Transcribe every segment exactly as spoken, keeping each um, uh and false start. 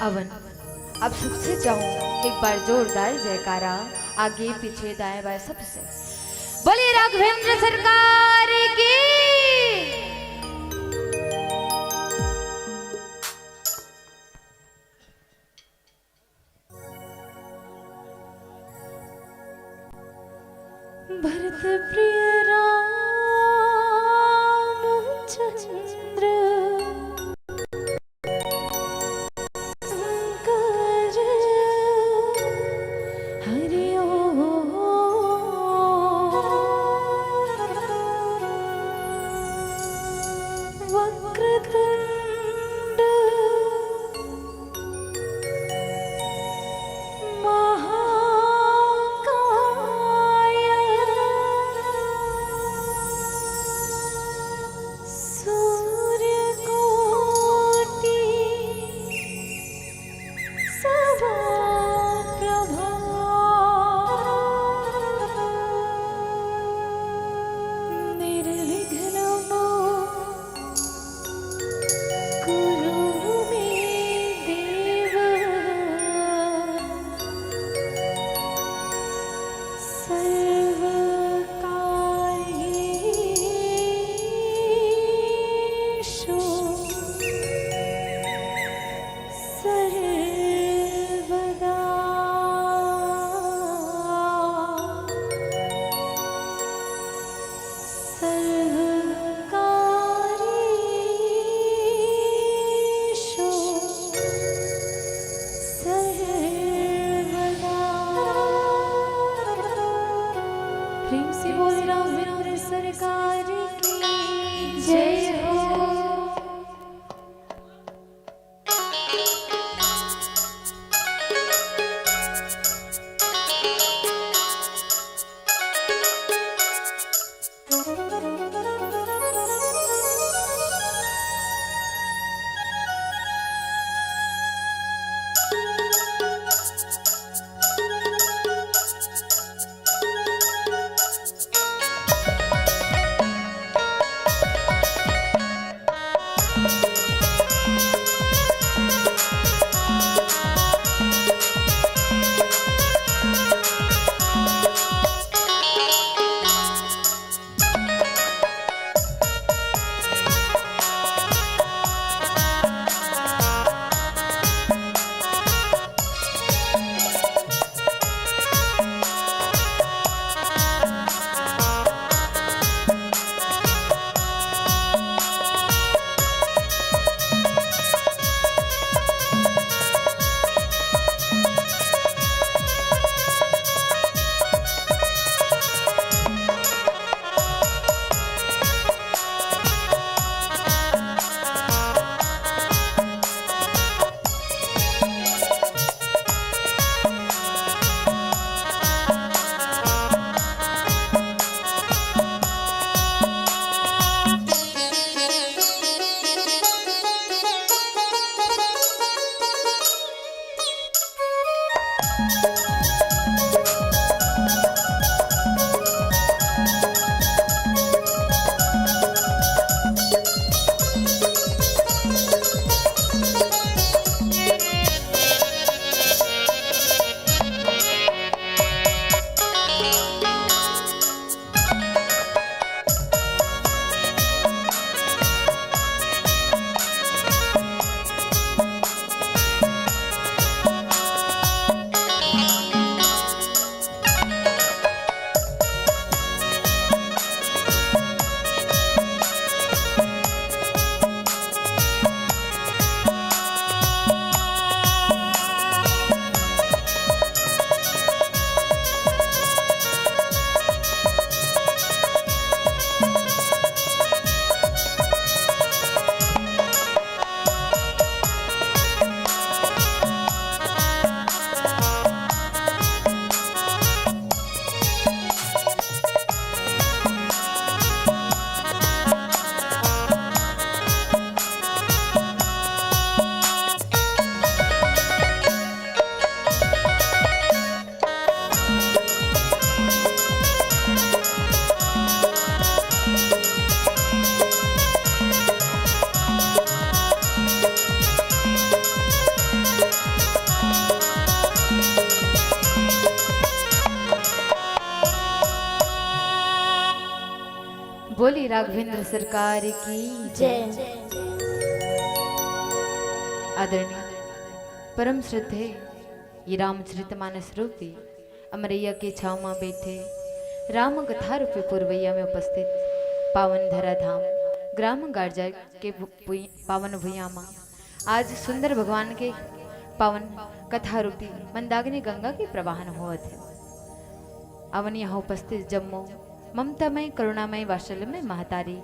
Oven, अब सबसे चाहूं एक बार जोरदार जयकारा, आगे पीछे दाएं बाएं सबसे। बोलिए राघवेंद्र सरकार की। भरत प्रिय रामचंद्र शंकर हरि ओम। वक्रतुंड महाकाय राघवेंद्र सरकार की जय। आदरणीय परम श्रद्धेय ये रामचरित मानस रूपी अमरैया के छाव मा बैठे राम कथा रूपी पुरवैया में उपस्थित पावन धरा धाम ग्राम गारजा के भू-, भूइ-, पावन भुइयां मा आज सुंदर भगवान के पावन कथा रूपी मंदाकिनी गंगा के प्रवाहन होवत हे। अवन यहाँ उपस्थित जम्मो ममतामय, करुणामय, वात्सल्यमय महतारी,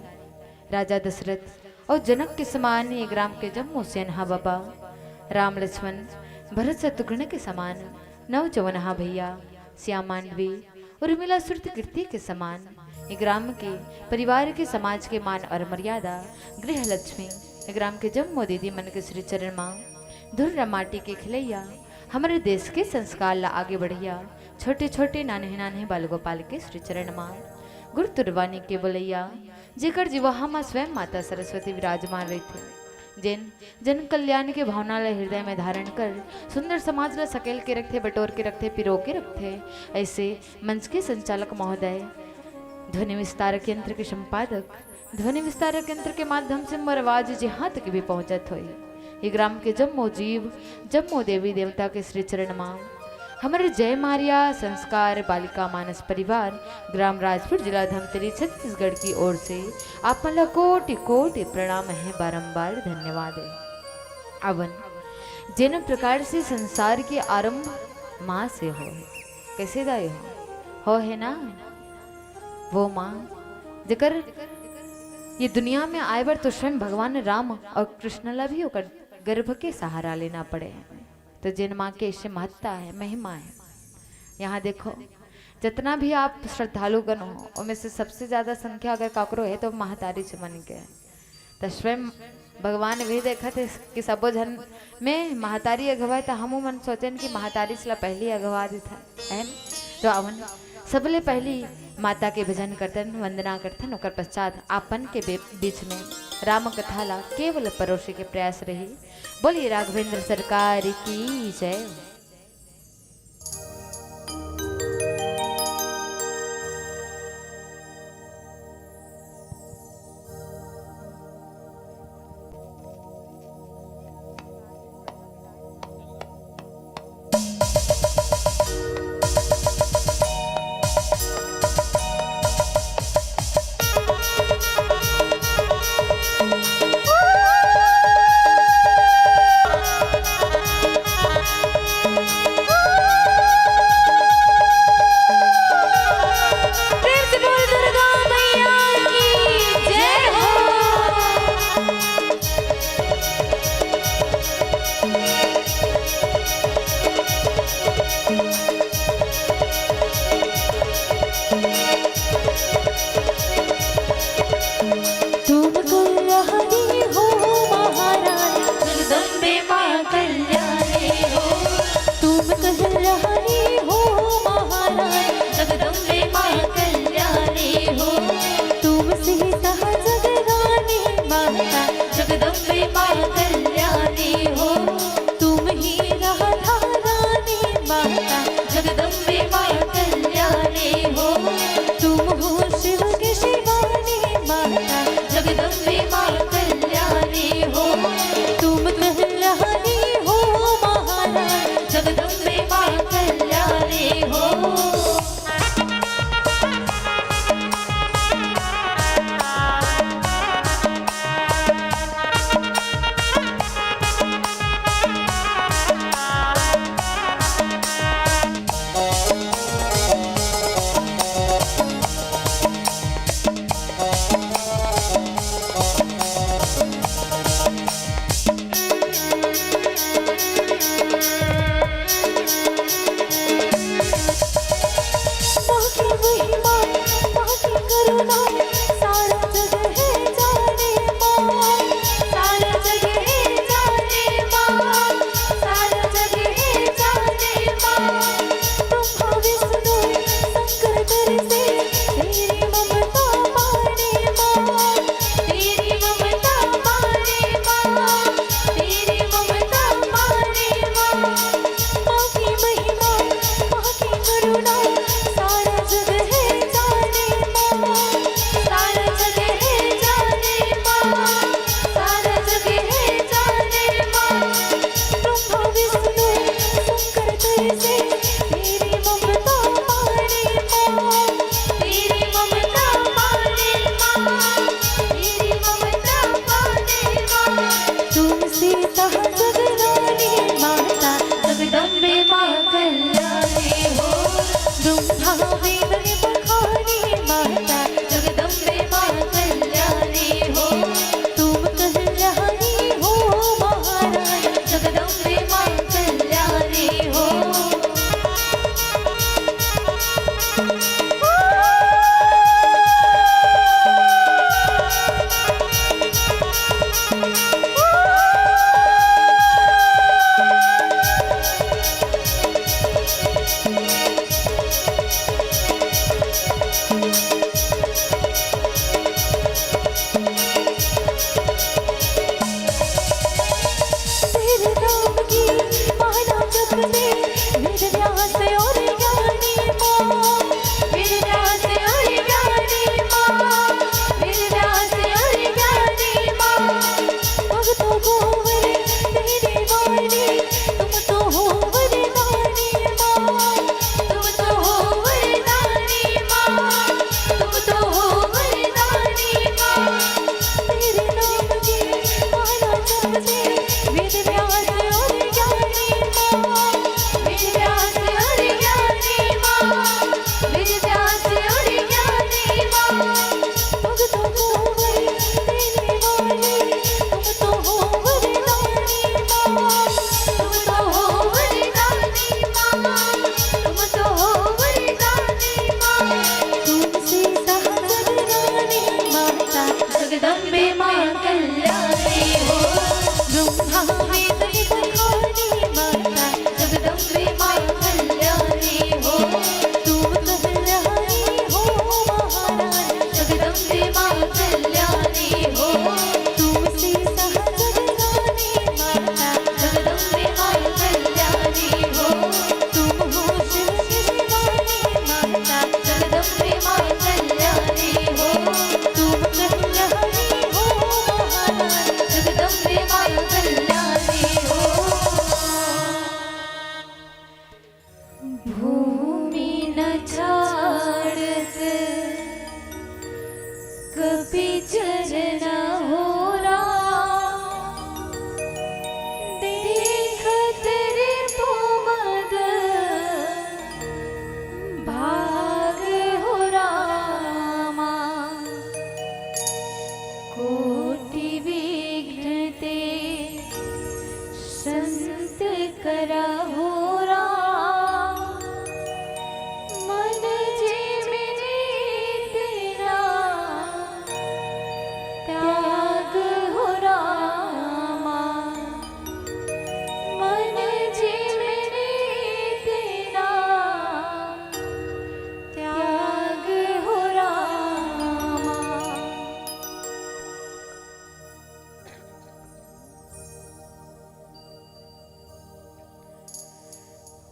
राजा दशरथ अउ जनक के समान ये ग्राम के जम्मो सेनहा बाबा, राम लक्ष्मण भरत शत्रुघ्न के समान नवजवनहा भैया, श्याम मांडवी, उर्मिला श्रुति कीर्ति के समान ये ग्राम के परिवार के समाज के मान अउ मर्यादा, गृह लक्ष्मी, ये ग्राम के जम्मो दीदी मन के श्री चरण मा धूर माटी के खिलैया, हमर देश के संस्कार ला आगे बढ़ैया, छोटे छोटे नान्हे नान्हे बाल गोपाल के श्री चरण मा गुरु तुरवानी के बोलैया, जेकर जिवाहा मा स्वयं माता सरस्वती विराजमान रहिथे, जेन जन कल्याण के भावना ला हृदय में धारण कर सुंदर समाज ला सकेल के रखथे, बटोर के रखथे, पिरो के रखथे। ऐसे मंच के संचालक महोदय, ध्वनि विस्तारक यंत्र के संपादक, ध्वनि विस्तारक यंत्र के माध्यम से मोर आवाज जिहां तक भी पहुंचत होई, ये ग्राम के जम्मो जीव, जम्मो देवी देवता के श्री चरण मा हमर जय मारिया संस्कार बालिका मानस परिवार, ग्राम राजपुर, जिला धमतरी, छत्तीसगढ़ की ओर से आप मन ला कोटि कोटि प्रणाम हे, बारंबार धन्यवाद हे। अवन जेन प्रकार से संसार के आरंभ माँ से हो, कैसे दाई हो, हो हे ना, वो माँ जेकर ये दुनिया में आए बर तो स्वयं भगवान राम अउ कृष्ण ला भी ओकर गर्भ के सहारा लेना पड़े। तो जेन माँ के ऐसे महत्ता हे, महिमा हे। यहाँ देखो, जितना भी आप श्रद्धालुगण हो, ओमे से सबसे ज्यादा संख्या अगर काकरो हे तो महतारी च मन के हे। त स्वयं भगवान भी देखत हे कि सबो झन में महतारी अगवा हे, त हमू मन सोचेन कि महतारी ला पहली अगवा देथन, है न? तो अवन सबले पहली माता के भजन करथन, वंदना करथन, ओकर पश्चात आपन के बे-, बीच में राम कथा ला केवल परोसे के प्रयास रही। बोलिए राघवेंद्र सरकार की जय।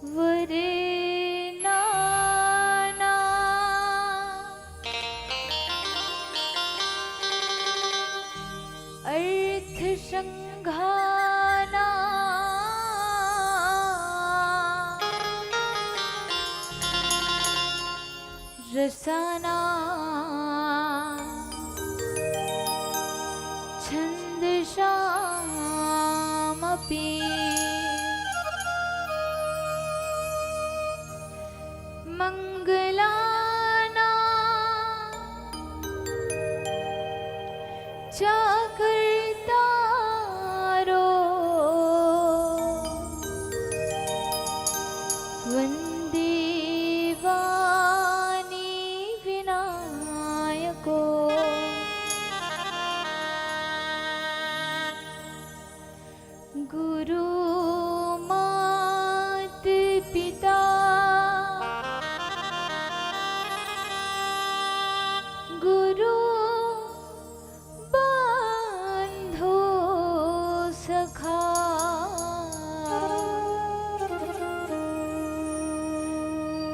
वरनाना अर्थ संघाना रसाना छंदसामपि मंगलाना चाकरतारो वंदे वाणी विनायको। गुरु मात पिता गुरु बंधु सखा,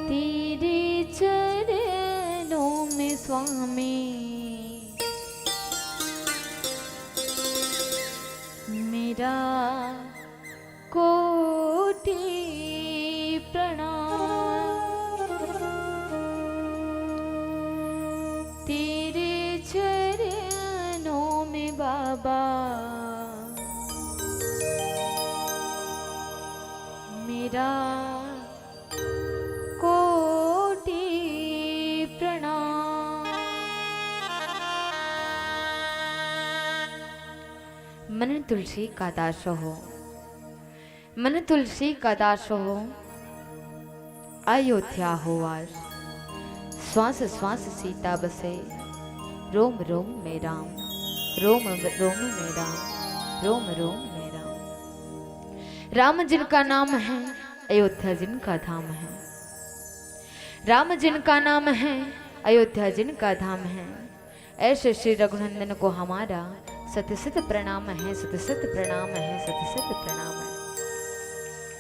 तेरे चरणों में स्वामी मेरा कोटि प्रणाम। तेरे चरणों में बाबा मेरा कोटि प्रणाम। मन तुलसी का दास हो, मन तुलसी का दास हो, अयोध्या हो वास। श्वास श्वास सीता बसे, रोम रोम में राम, रोम रोम में राम, रोम रोम में राम। राम जिनका नाम है, अयोध्या जिनका धाम है। राम जिनका नाम है, अयोध्या जिनका धाम है। ऐसे श्री रघुनंदन को हमारा शत शत प्रणाम है, शत शत प्रणाम है, शत शत प्रणाम है।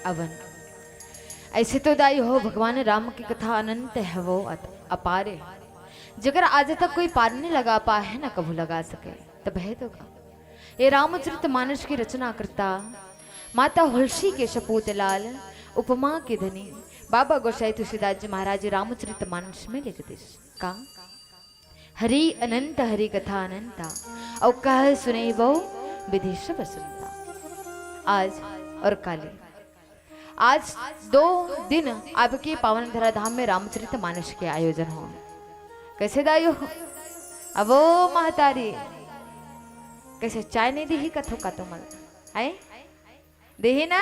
अवन ऐसे तो दाई हो, भगवान राम की कथा अनंत है, वो अत-, अपार है, जेकर आज तक कोई पार नहीं लगा पाए है, ना कभू लगा सके। तब है तो का, ये रामचरित मानस की रचना करता माता हुलसी के सपूत लाल, उपमा के धनी बाबा गोसाई तुलसीदास जी महाराज रामचरित मानस में लिख दिस का, हरि अनंत हरि कथा अनंता, और कह सुने बहु विधि सब सुनता। आज और काली, आज दो दिन आपके पावन धराधाम में रामचरित मानस के आयोजन हो। कैसे दाई हो? अब वो महतारी कैसे चाय नहीं दी कथो का तुमन है? देही ना,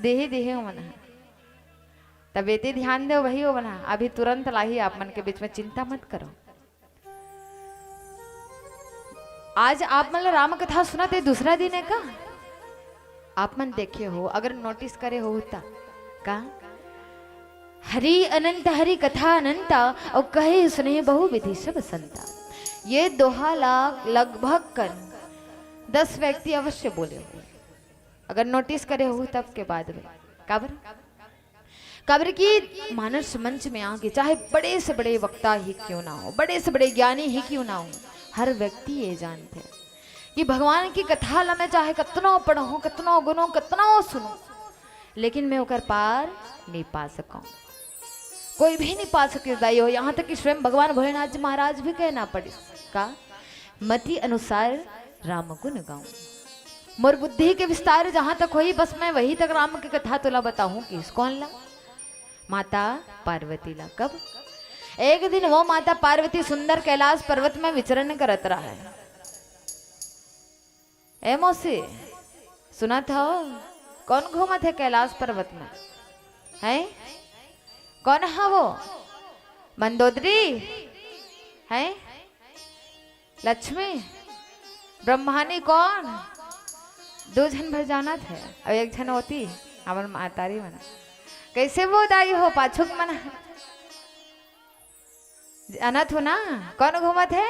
देही देही हो मना। तब एती ध्यान दे वही हो मना, अभी तुरंत लाही आप मन के बीच में, चिंता मत करो। आज आप मन ला राम कथा सुनत हे, दूसरा दिन है का? आप मन देखे हो, अगर नोटिस करे हो त का, हरि अनंत हरि कथा अनंता, और कहे सुने बहु विधि सब संता। ये दोहा ला लगभग कन दस व्यक्ति अवश्य बोले हो, अगर नोटिस करे हो तब के बाद में। काबर? काबर कि मानस मंच में आके चाहे बड़े से बड़े वक्ता ही क्यों ना हो, बड़े से बड़े ज्ञानी ही क्यों ना हो, हर व्यक्ति ये जानते हैं कि भगवान की कथा ला मैं चाहे कतनो पढ़ूं, कतनो गुनूं, कतनो सुनूं, लेकिन मैं ओकर पार नहीं पा सकूं। कोई भी नहीं पा सके दाई हो। यहाँ तक कि स्वयं भगवान भोलेनाथ जी महाराज भी कहना पड़े का, मति अनुसार राम गुण गाऊं। मोर बुद्धि के विस्तार जहां तक होई, बस मैं वही तक राम की कथा तोला बताऊं। किस कौन ला? माता पार्वती ला। कब? एक दिन वो माता पार्वती सुंदर कैलाश पर्वत में विचरण करत रहा है। ए मौसी, सुनत हो? कौन घूमत है कैलाश पर्वत में? हैं? कौन है वो? मंदोदरी? हैं? लक्ष्मी? ब्रह्मानी कौन? दो झन भर जानत है, अब एक झन होती, हमर मातारी मना। कैसे वो दाई हो, पाछुक मना? जानत हो ना, कौन घूमत है?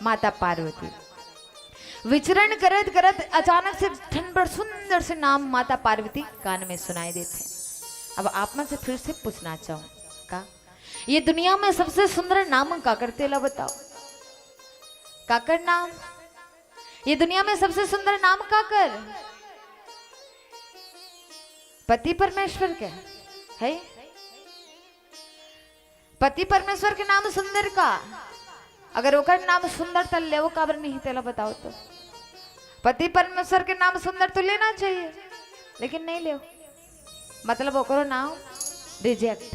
माता पार्वती। विचरण करत करत अचानक से ठन बड़ सुंदर से नाम माता पार्वती कान में सुनाई देते। अब आप मन से फिर से पूछना चाहूं, का ये दुनिया में सबसे सुंदर नाम काकर, तेला बताओ। काकर नाम? ये दुनिया में सबसे सुंदर नाम काकर? पति परमेश्वर के है। पति परमेश्वर के नाम सुंदर का? अगर ओकर नाम सुंदर, त लेव काबर नहीं, तेला बताओ तो। पति परमेश्वर के नाम सुंदर तो लेना चाहिए, लेकिन नहीं लेव, मतलब ओकरो नाम रिजेक्ट।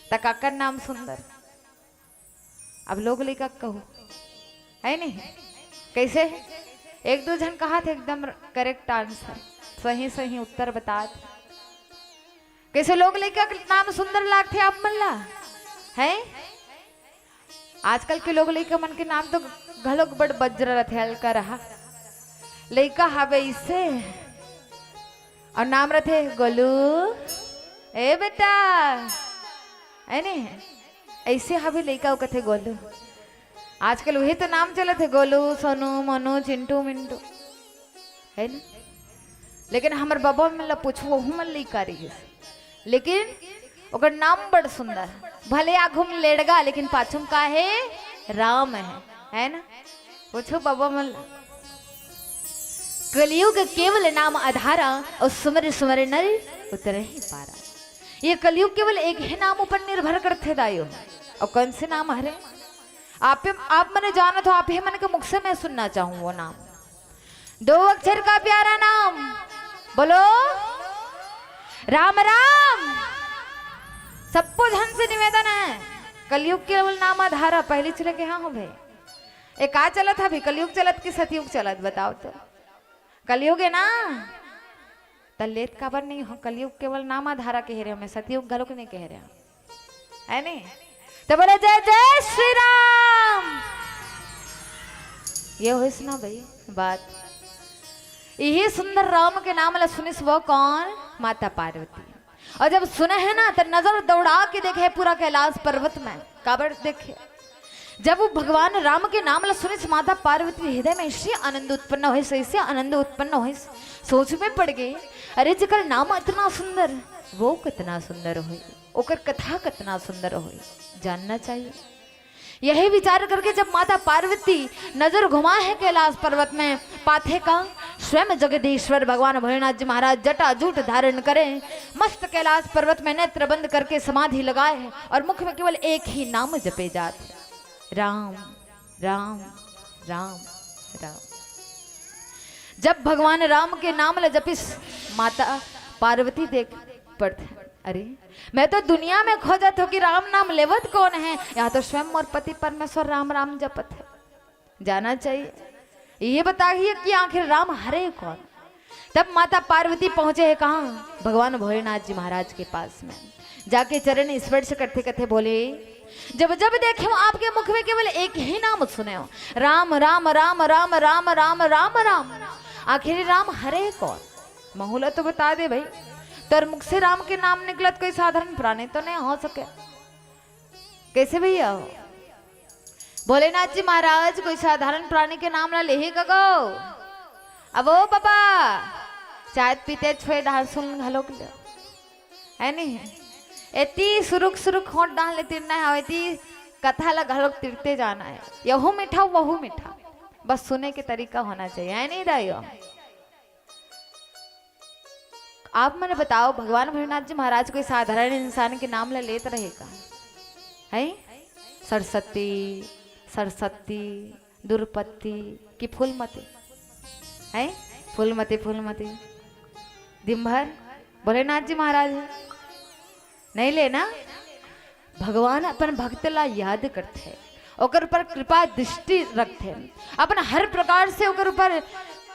त काकर नाम सुंदर? अब लोग लइका कहू, है नहीं? कैसे? एक दो झन कहा थे एकदम करेक्ट आंसर, सही सही उत्तर बतात। कैसे लोग लइका के नाम सुंदर लागथे आप मन ला? है? आजकल के लोग लइका मन के नाम तो घलोक बड़ बज्र रथे, हल्का रहा। लइका हवे इसे, और नाम रथे गोलू, ए बेटा, है ने? ऐसे हवे लइका, वो कथे गोलू। आजकल वही तो नाम चलत हे, गोलू, सोनू, मोनू, चिंटू, मिंटू, है ना? लेकिन हमर बबा मन ला पूछो, वहू मन लइका रहिस, लेकिन ओकर नाम बड़ सुंदर, भले आघू में लेड़गा, लेकिन पाछू में का है? राम है, है ना? पूछो बबा मन ला। कलयुग केवल नाम आधारा, और सुमर सुमर नर उतरहि पारा। ये कलयुग केवल एक ही नाम ऊपर निर्भर करथे दायो, और कौन से नाम हरे? आप, आप मने जानत हो, आप ही मन के मुख से मैं सुनना चाहूं वो नाम। दो अक्षर का प्यारा नाम, बोलो राम राम। सबको झन से निवेदन है, कलयुग केवल नाम आधारा, पहली चले के हाँ हो भाई, ए का चलत है अभी, कलयुग चलत कि सतयुग चलत, बताओ तो। कलयुग है ना, त लेत काबर नहीं हो? कलयुग केवल नाम आधारा कह रहे हो, मैं सतयुग घलोक नहीं कह रहे हो, है नहीं? तो बोले जय जय श्री राम। ये होइस ना भाई बात, यही सुंदर राम के नाम ला सुनिस वो कौन? माता पार्वती। और जब सुने है ना, तो नजर दौड़ा के देखे पूरा कैलाश पर्वत में, काबर देखे। जब वो भगवान राम के नाम ला सुनिस, माता पार्वती के हृदय में ऐसे आनंद उत्पन्न होइस, ऐसे आनंद उत्पन्न होइस, सोच में पड़ गए, अरे जेकर नाम इतना सुंदर, वो कितना सुंदर होई, ओकर कथा कितना सुंदर होई, जानना चाहिए। यही विचार करके जब माता पार्वती नजर घुमा है कैलाश पर्वत में, पाथे का स्वयं जगदीश्वर भगवान भोलेनाथ जी महाराज जटा जूट धारण करे, मस्त कैलाश पर्वत में नेत्र बंद करके समाधि लगाए है और मुख में केवल एक ही नाम जपे जात, राम, राम, राम, राम। जब भगवान राम के नाम ल जपिस, माता पार्वती देख पड़थे, अरे, मैं तो दुनिया में खोजत हो कि राम नाम लेवत कौन है, यहाँ तो स्वयं मोर पति परमेश्वर राम राम जपत है। जाना चाहिए, ये बताइए कि आखिर राम हरे कौन। तब माता पार्वती पहुंचे है कहाँ? भगवान भोलेनाथ जी महाराज के पास में। जाके चरण स्पर्श करते करते बोले, जब जब देखे आपके मुख में केवल एक ही नाम सुने हो, राम राम राम राम राम राम राम राम। आखिर राम हरे कौन? महूला तो बता दे भाई, तोर मुख से राम के नाम निकलत कोई साधारण प्राणी तो नहीं हो सके। कैसे भैया हो? भोलेनाथ जी महाराज कोई साधारण प्राणी के नाम ला लेही कगो? अब ओ बाबा, चाय पीते छोए डाल सुन घलोक ले, है नहीं? एती सुरुक सुरुक होंठ डाल ले तिरना है, एती कथा ला घलोक तिरते जाना है। यहू मीठा, वहू मीठा, बस सुने के तरीका होना चाहिए, है नहीं दाइयो? आप मने बताओ, भगवान भोलेनाथ जी महाराज कोई साधारण इंसान के नाम ला लेत रहे का? है सरस्वती, सरस्वती, दुर्पत्ती कि फूलमती? है फूलमती, फूलमती। दिन भर भोलेनाथ जी महाराज है, नहीं लेना। भगवान अपन भक्त ला याद करथे, ओकर ऊपर कृपा दृष्टि रखथे, अपन हर प्रकार से ओकर ऊपर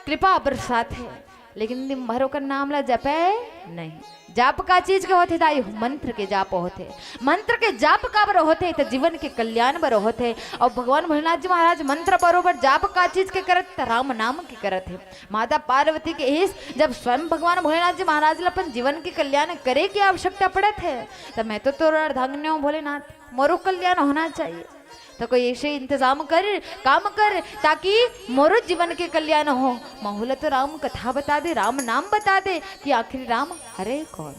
कृपा बरसाथे, लेकिन दिन भर ओकर नाम ला जपे नहीं। जाप का चीज के होथे दाई? मंत्र के जाप होथे। मंत्र के जाप काबर होथे? त जीवन के कल्याण बर होथे। और भगवान भोलेनाथ जी महाराज मंत्र बरोबर जाप का चीज के करत? त राम नाम के करत हे। माता पार्वती के इस जब स्वयं भगवान भोलेनाथ जी महाराज ला अपन जीवन के कल्याण करे के आवश्यकता पड़त है, त मैं तो तोर अर्धांगिनी हूँ भोलेनाथ, मोरो कल्याण होना चाहिए। तो कोई ऐसे इंतजाम कर, काम कर, ताकि मोरो जीवन के कल्याण हो। महूला तो राम कथा बता दे, राम नाम बता दे कि आखिर राम हरे कौन।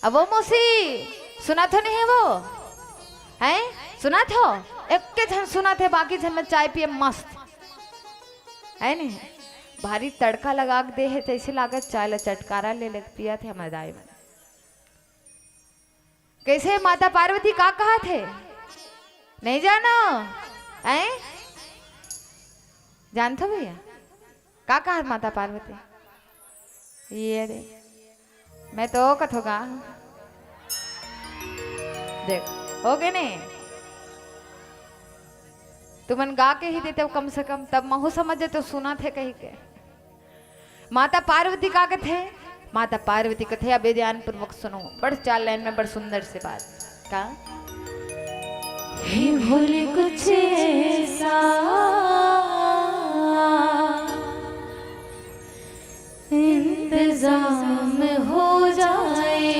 अब वो मौसी, सुनत हो नहीं है वो? हैं? सुनत हो? एक्के झन सुनत हे, बाकी झन में चाय पिए मस्त। है नहीं? भारी तड़का लगा के दे हे, तइसे लागत चाय ला चटकारा ले लेके पियत हे हमर दाई मन। कइसे माता पार्वती का कहत हे? नहीं जानो? हैं? जानथो भैया? का कहत माता पार्वती? ये रे, मैं तो कथों गा। देख, हो गे ने? तुमन गा के ही देते हो कम से कम, तब महू समझ जाते हो सुनत हे कही के। माता पार्वती का कथे? माता पार्वती कथे, अबे ध्यान पूर्वक सुनो, बड़ चार लाइन में बड़ सुंदर से बात। का? हे भोले, कुछ ऐसा इंतजाम हो जाए।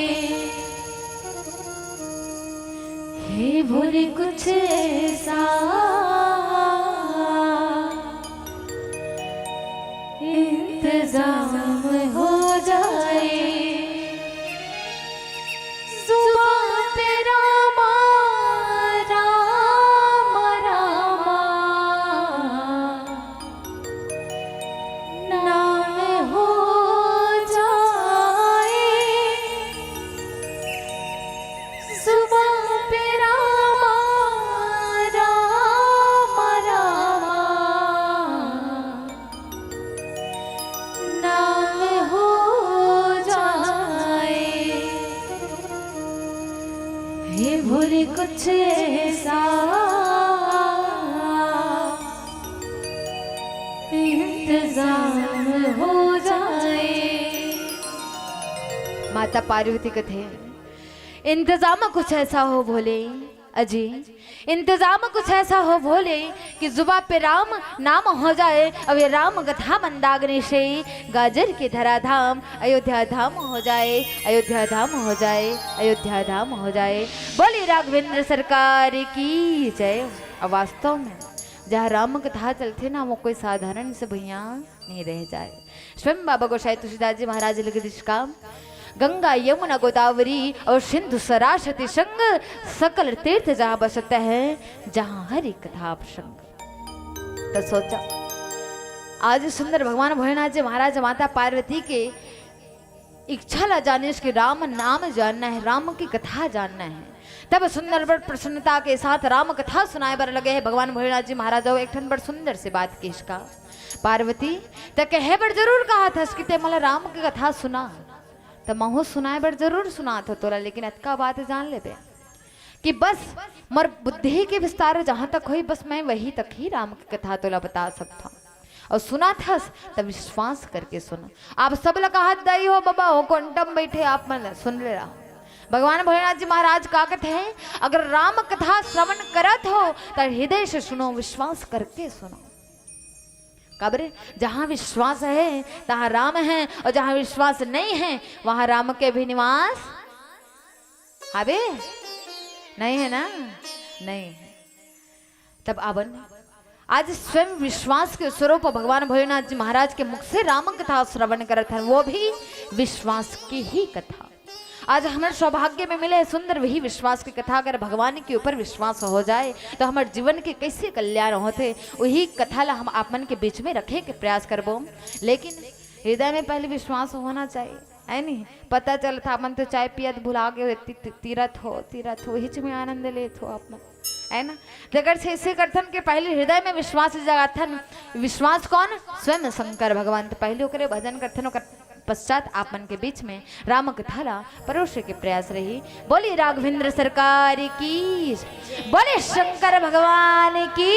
हे भोले, कुछ ऐसा इंतजाम हो जाए। जुबान पे रामा, रामा, रामा नाम हो जाए। जुबान पे रामा, रामा, रामा नाम हो जाए। हे भोले, कुछ ऐसा इंतजाम हो जाए। माता पार्वती कथे, इंतजाम कुछ ऐसा हो भोले, अजी, इंतजाम कुछ ऐसा हो भोले कि जुबा पे राम नाम हो जाए। अब ये राम कथा मंदाग्नि से गाजर के धरा धाम अयोध्या धाम हो जाए, अयोध्या धाम हो जाए, अयोध्या धाम हो जाए। बोली राघवेंद्र सरकार की जय। अब वास्तव में जहाँ राम कथा चलथे ना, वो कोई साधारण से भैया नहीं रह जाए। स्वयं बाबा गोसाई तुलसीदास जी महाराज लिख दिस का, गंगा यमुना गोदावरी और सिंधु सरस्वती संग, सकल तीर्थ जहाँ बसत है, जहाँ हरि कथा प्रसंग। तो सोचा, आज सुंदर भगवान भोलेनाथ जी महाराज माता पार्वती के इच्छा ला जानिस कि राम नाम जानना है, राम की कथा जानना है। तब सुंदर बड़ प्रसन्नता के साथ राम कथा सुनाए बर लगे हे भगवान भोलेनाथ जी महाराज। अउ एक ठन बड़ सुंदर से बात किस का, पार्वती, त कहे बर जरूर कहा थस कि ते मोला राम की कथा सुना, त महू सुनाए बर जरूर सुनात हो तोला, लेकिन अतका बात जान लेबे कि बस मोर बुद्धि के विस्तार जहाँ तक होई, बस मैं वही तक ही राम की कथा तोला बता सकथव। अउ सुनात हस त विश्वास करके सुन। आप सब ला कहत दाई हो बाबा, हो कोंटम बैठे आप मन सुन ले रहा। भगवान भोलेनाथ जी महाराज का कहते हैं, अगर राम कथा श्रवण करत हो त हृदय से सुनो, विश्वास करके सुनो। काबरे, जहाँ विश्वास है तहाँ राम है, और जहाँ विश्वास नहीं है वहाँ राम के भी निवास हवे? नहीं है ना, नहीं है। तब आवन आज स्वयं विश्वास के स्वरूप भगवान भोलेनाथ जी महाराज के मुख से राम कथा श्रवण करत हन, वो भी विश्वास की ही कथा। आज हमर सौभाग्य में मिले सुंदर वही विश्वास की कथा। अगर भगवान के ऊपर विश्वास हो जाए तो हमर जीवन के कैसे कल्याण होथे, वही कथा ला हम आप मन के बीच में रखे के प्रयास करबो। लेकिन हृदय में पहले विश्वास होना चाहिए, है नहीं? पता चलत हे, अपन तो चाय पियत भुला गए हो, ती-, ती-, तीरत हो, तीरत हो, हिच में आनंद लेत हो आप मन, है ना? जेकर से इसे करथन के पहले हृदय में विश्वास जगाथन। विश्वास कौन? स्वयं शंकर भगवान। तो पहले ओकरे भजन करथन, ओकर पश्चात आप मन के बीच में राम कथा ला परोसे के प्रयास रही। बोली राघवेंद्र सरकार की, बोले शंकर भगवान की।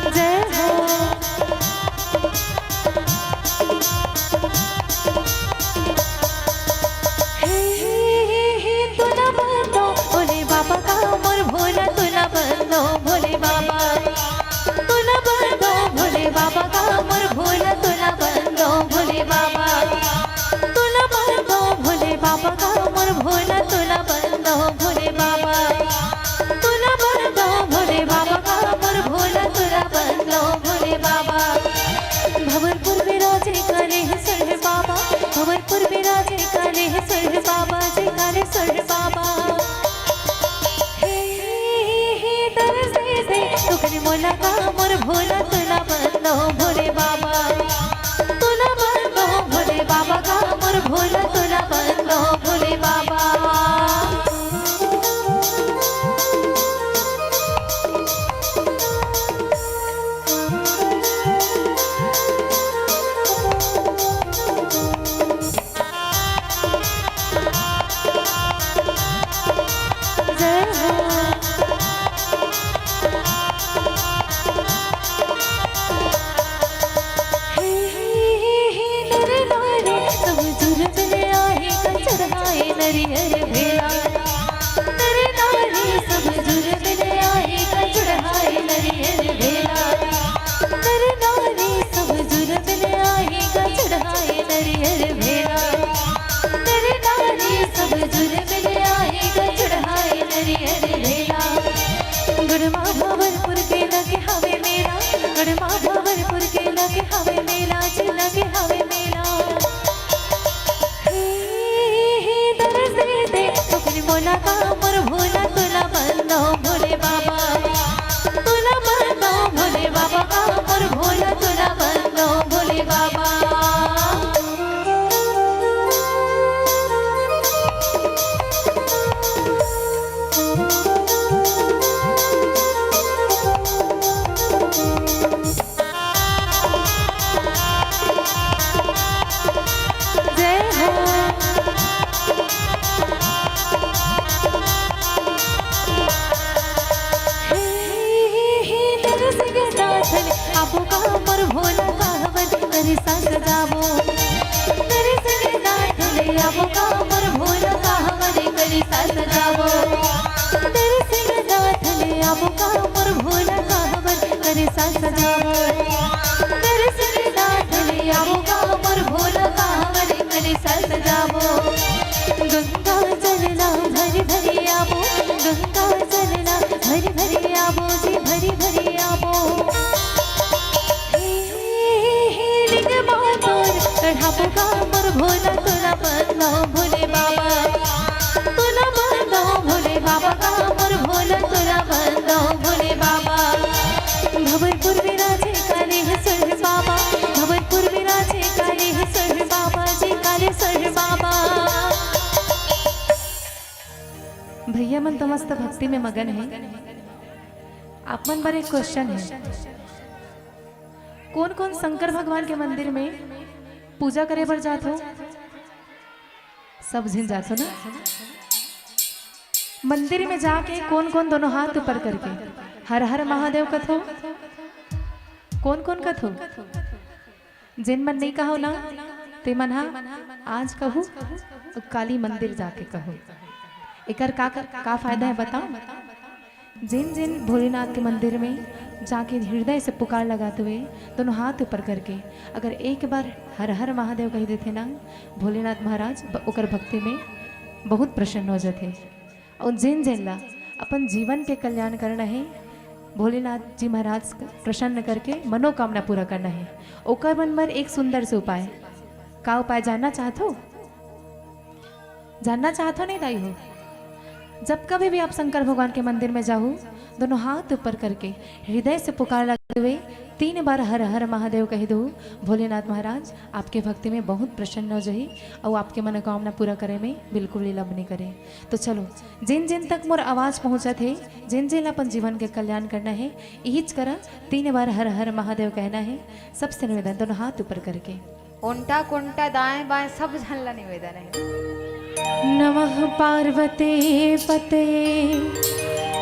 जय हो। हे, हे, हे, हे, तू ना बंदो, भोले बाबा का मोर भोला, तू ना बंदो, भोले बाबा। तू ना बंदो, भोले बाबा का मोर भोला, तू ना बंदो, भोले बाबा। तू ना बंदो, भोले बाबा का मोर भोला, तू ना बंदो, भोले मोर भोला तोला बंदो भोले बाबा, तोला बंदो भोले बाबा का, मोर भोला तोला बंदो भोले बाबा। जय हो। हे, हे, हे, हे, नर नारी, सब जुर्म ले आहे का चढ़ाए नरियर भेला। नर नारी, सब जुर्म ले आहे का चढ़ाए नरियर भेला। नर नारी, सब जुर्म ले आहे का चढ़ाए नरियर भेला। नर नारी, सब जुर्म ले आहे का चढ़ाए नरियर भेला। गढ़ मा भंवरपुर के लगे हवे मेला, गढ़ मा भंवरपुर के लगे हवे मेला, जी लगे हवे मेला। हे, हे, दरस दे दे, पकड़ मोला का, मोर भोला तोला बंदो भोले बाबा, तोला बंदो भोले बाबा का, मोर भोला तोला बंदो भोले बाबा। जय हो। हे, हे, हे, नरसिंह नाथ ने आबो का मोर भोला काहवर कलिसा सजाबो। नरसिंह नाथ ने आबो का मोर भोला काहवर कलिसा सजाबो। नरसिंह नाथ ने आबो का मोर भोला काहवर कलिसा सजाबो। नरसिंह नाथ ने आबो का मोर भोला काहवर कलिसा सजाबो। गंगा जल ला भरि भरि आबो, गंगा जल ला भरि भरि आबो जी, भरि भरि आबो। हे, हे, हे, लिंग मा तोर चढ़ाबो का मोर भोला तोला बंदो भोले बाबा, तोला बंदो भोले बाबा का मोर भोला तोला बंदो भोले बाबा। भंवरपुर विराजे काले हे सर बाबा, भंवरपुर विराजे काले हे सर बाबा जी, काले सर बाबा। भैया मन तो मस्त भक्ति में मगन हे। आप मन बर एक क्वेश्चन हे, कोन कोन शंकर भगवान के मंदिर में पूजा करे बर जात हो? सब झिन जात हो ना? मंदिर में जाके कोन कोन दोनों हाथ ऊपर करके हर हर महादेव कथो? कोन कोन कथो? जेन मन नइ कहो ना, ते मन हा आज कहू, काली मंदिर जाके कहू। एकर का, का, का फायदा हे बताओ? जेन जेन भोलेनाथ के मंदिर में जाके हृदय से पुकार लगात हुए दोनों हाथ ऊपर करके अगर एक बार हर हर महादेव कहि देथे ना, भोलेनाथ महाराज ब-, ओकर भक्ति में बहुत प्रसन्न हो जाथे। अउ जेन जेन ला अपन जीवन के कल्याण करना हे, भोलेनाथ जी महाराज प्रसन्न करके मनोकामना पूरा करना हे, ओकर मन बर एक सुंदर से उपाय। का उपाय जानना चाहत हो? जानना चाहत हो नहीं दाई हो? जब कभी भी आप शंकर भगवान के मंदिर में जाहू, दोनों हाथ ऊपर करके हृदय से पुकार लगाते हुए तीन बार हर हर महादेव कहि दो। भोलेनाथ महाराज आपके भक्ति में बहुत प्रसन्न हो जाही अउ आपके मनोकामना पूरा करे में बिल्कुल विलंब नहीं करे। तो चलो, जिन जिन तक मोर आवाज पहुंचत हे, जिन जिन अपन जीवन के कल्याण करना हे, इहिच करा, तीन बार हर हर महादेव कहना हे। सबसे निवेदन, दोनों हाथ ऊपर करके। ओंटा कोंटा दाएं बाएं सब झन ला निवेदन हे। नमः पार्वती पतये,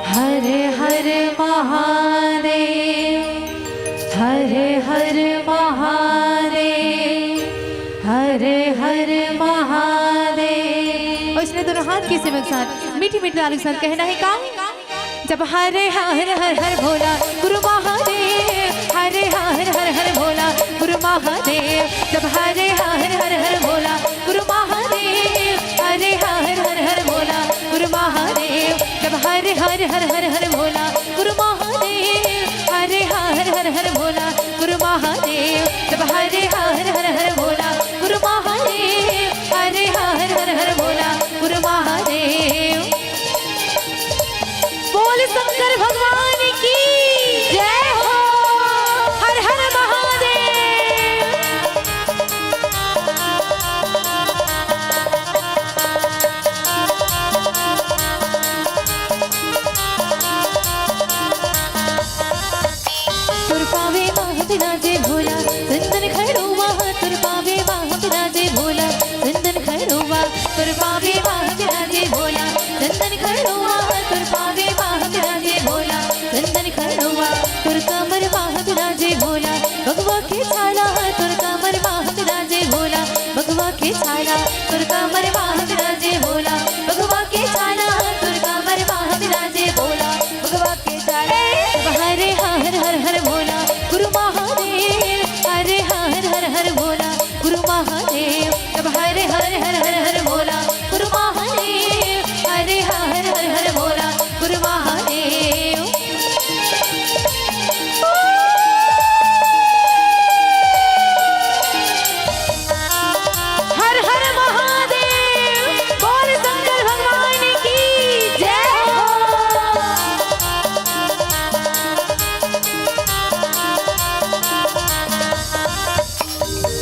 हर हर महादेव, हर हर महादेव, हर हर महादेव। अउ इसने दोनों हाथ के सेवक साथ मीठी मीठी ताली के साथ कहना हे का? जब हरे हर हर हर भोला गुरु महादेव, हरे हर हर हर भोला गुरु महादेव, जब हरे हर हर हर भोला गुरु महादेव, हरे हर हर हर भोला गुरु महादेव, जब हरे हर हर हर हर भोला गुरु महादेव, हरे हर हर हर भोला गुरु महादेव, जब हरे हर हर हर भोला गुरु महादेव, हरे हर हर हर भोला गुरु महादेव। बोल शंकर भगवान की जय हो। बिराजे भोला, चंदन खड़ुआ तोर पावे माँ बिराजे भोला, चंदन खड़ुआ तोर पावे माँ बिराजे भोला, चंदन खड़ुआ तोर पावे माँ बिराजे भोला, चंदन खड़ुआ तोर कमर माँ बिराजे भोला, भगवा के छाला तोर कमर माँ बिराजे भोला, भगवा के छाला तोर कमर माँ बिराजे भोला, भगवा के छाला तोर कमर माँ बिराजे भोला, भगवा के छाला। हरे हर हर हर भोला, गुरु महादेव। हरे हर हर हर भोला, गुरु महादेव। जब हरे हर हर हर हर भोला, गुरु महादेव। हरे हर हर हर भोला, गुरु महादेव। हर हर महादेव। बोल शंकर भगवान की जय हो।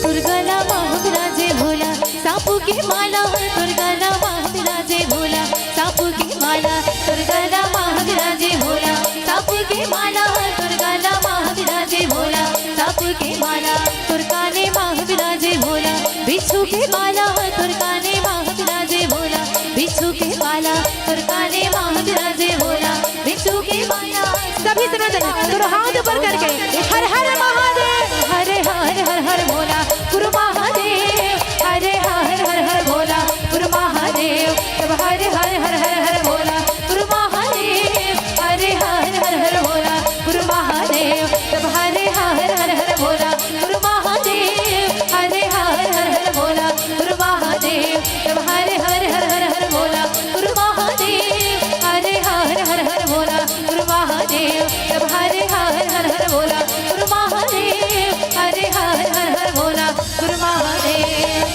दुर्गा ला माँ बिराजे भोला, सापू के माला। दुर्गा ला माँ बिराजे भोला, सापू के माला। दुर्गा ला माँ बिराजे भोला, सापू के माला। दुर्गा ला माँ बिराजे भोला, सापू के माला। तोर काने माँ बिराजे भोला, बिच्छू के माला। तोर काने माँ बिराजे भोला, बिच्छू के माला। तोर काने माँ बिराजे भोला, बिच्छू के माला। सभी सुनो जना, दोनों हाथ ऊपर करके, हर हर महादेव। हरे हर हर हर भोला, गुरु महादेव। हरे हर हर हर भोला, गुरु महादेव। जब हरे हर हर हर हर भोला, गुरु महादेव। हरे हर हर हर भोला, गुरु महादेव। जब हरे हर हर हर भोला, गुरु महादेव। हरे हर हर हर भोला, गुरु महादेव। जब हरे हर हर हर हर भोला, गुरु महादेव। हरे हर हर हर भोला, गुरु महादेव। जब हरे हर हर हर भोला, गुरु महादेव। हरे हर हर हर भोला, गुरु महादेव।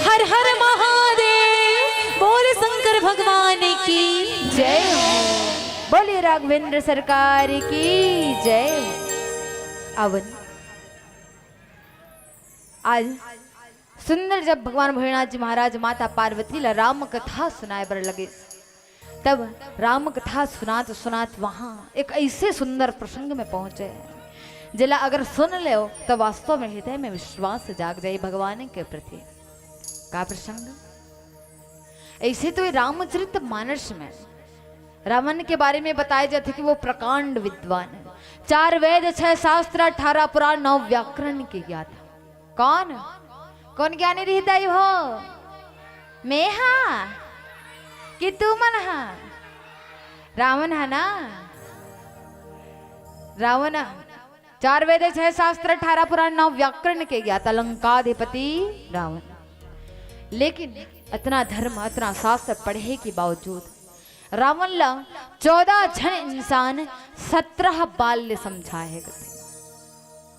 हर हर महादेव। बोल शंकर भगवान की जय हो। बोलिए राघवेंद्र सरकार की जय। अवन आज सुंदर जब भगवान भोलेनाथ जी महाराज माता पार्वती ला राम कथा सुनाए बर लगे, तब राम कथा सुनात सुनात वहां एक ऐसे सुंदर प्रसंग में पहुंचे, जेला अगर सुन ले तो वास्तव में हृदय में विश्वास जाग जाए भगवान के प्रति। का प्रसंग? ऐसे तो ये रामचरित मानस में रावण के बारे में बताया जाता है कि वो प्रकांड विद्वान है, चार वेद, छह शास्त्र, अठारह पुराण, नौ व्याकरण के ज्ञाता। कौन? कौन ज्ञानी रहता है वो? मैं हा कि तू मन हा? रावण है ना? रावण चार वेद, छह शास्त्र, अठारह पुराण, नौ व्याकरण के ज्ञाता लंकाधिपति रावण। लेकिन इतना धर्म, इतना शास्त्र पढ़े के बावजूद रावण ला चौदह झन इंसान सत्रह बार ले समझाए हे।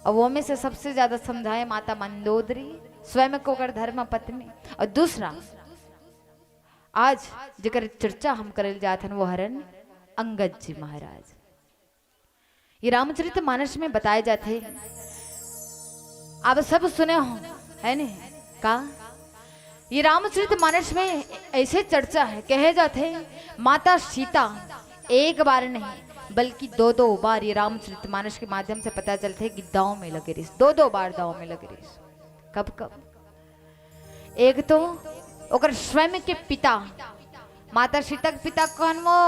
और वो में से सबसे ज्यादा समझाए माता मंदोदरी, स्वयं को कर धर्म पत्नी, और दूसरा आज जेकर चर्चा हम करल जात हन वो हरन अंगद जी महाराज। ये रामचरित मानस में बताए जाते, आप सब सुने हो, है ने? का ये रामचरित मानस में ऐसे चर्चा है, कहे जाते माता सीता एक बार नहीं बल्कि दो दो बार ये रामचरित मानस के माध्यम से पता चलते कि दांव में लगे रहिस, दो दो बार दांव में लगे रहिस। कब कब? एक तो ओकर स्वयं के पिता, माता सीता के पिता कौन वो?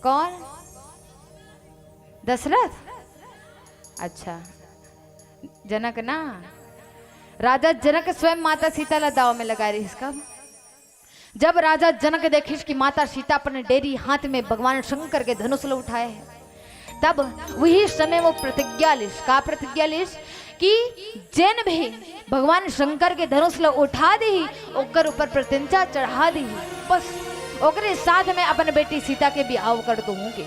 कौन? दशरथ। अच्छा, जनक ना। राजा जनक स्वयं माता सीता ला दाव में लगा रहिस। कब? जब राजा जनक देखिस कि माता सीता अपन डेरी हाथ में भगवान शंकर के धनुष ल उठाए हे, तब वही समय वो प्रतिज्ञा लिस। का प्रतिज्ञा लिस? कि जेन भी भगवान शंकर के धनुष ल उठा देही, ओकर ऊपर प्रत्यंचा चढ़ा देही, बस ओकरे साथ में अपन बेटी सीता के बिहाव कर दूंगी।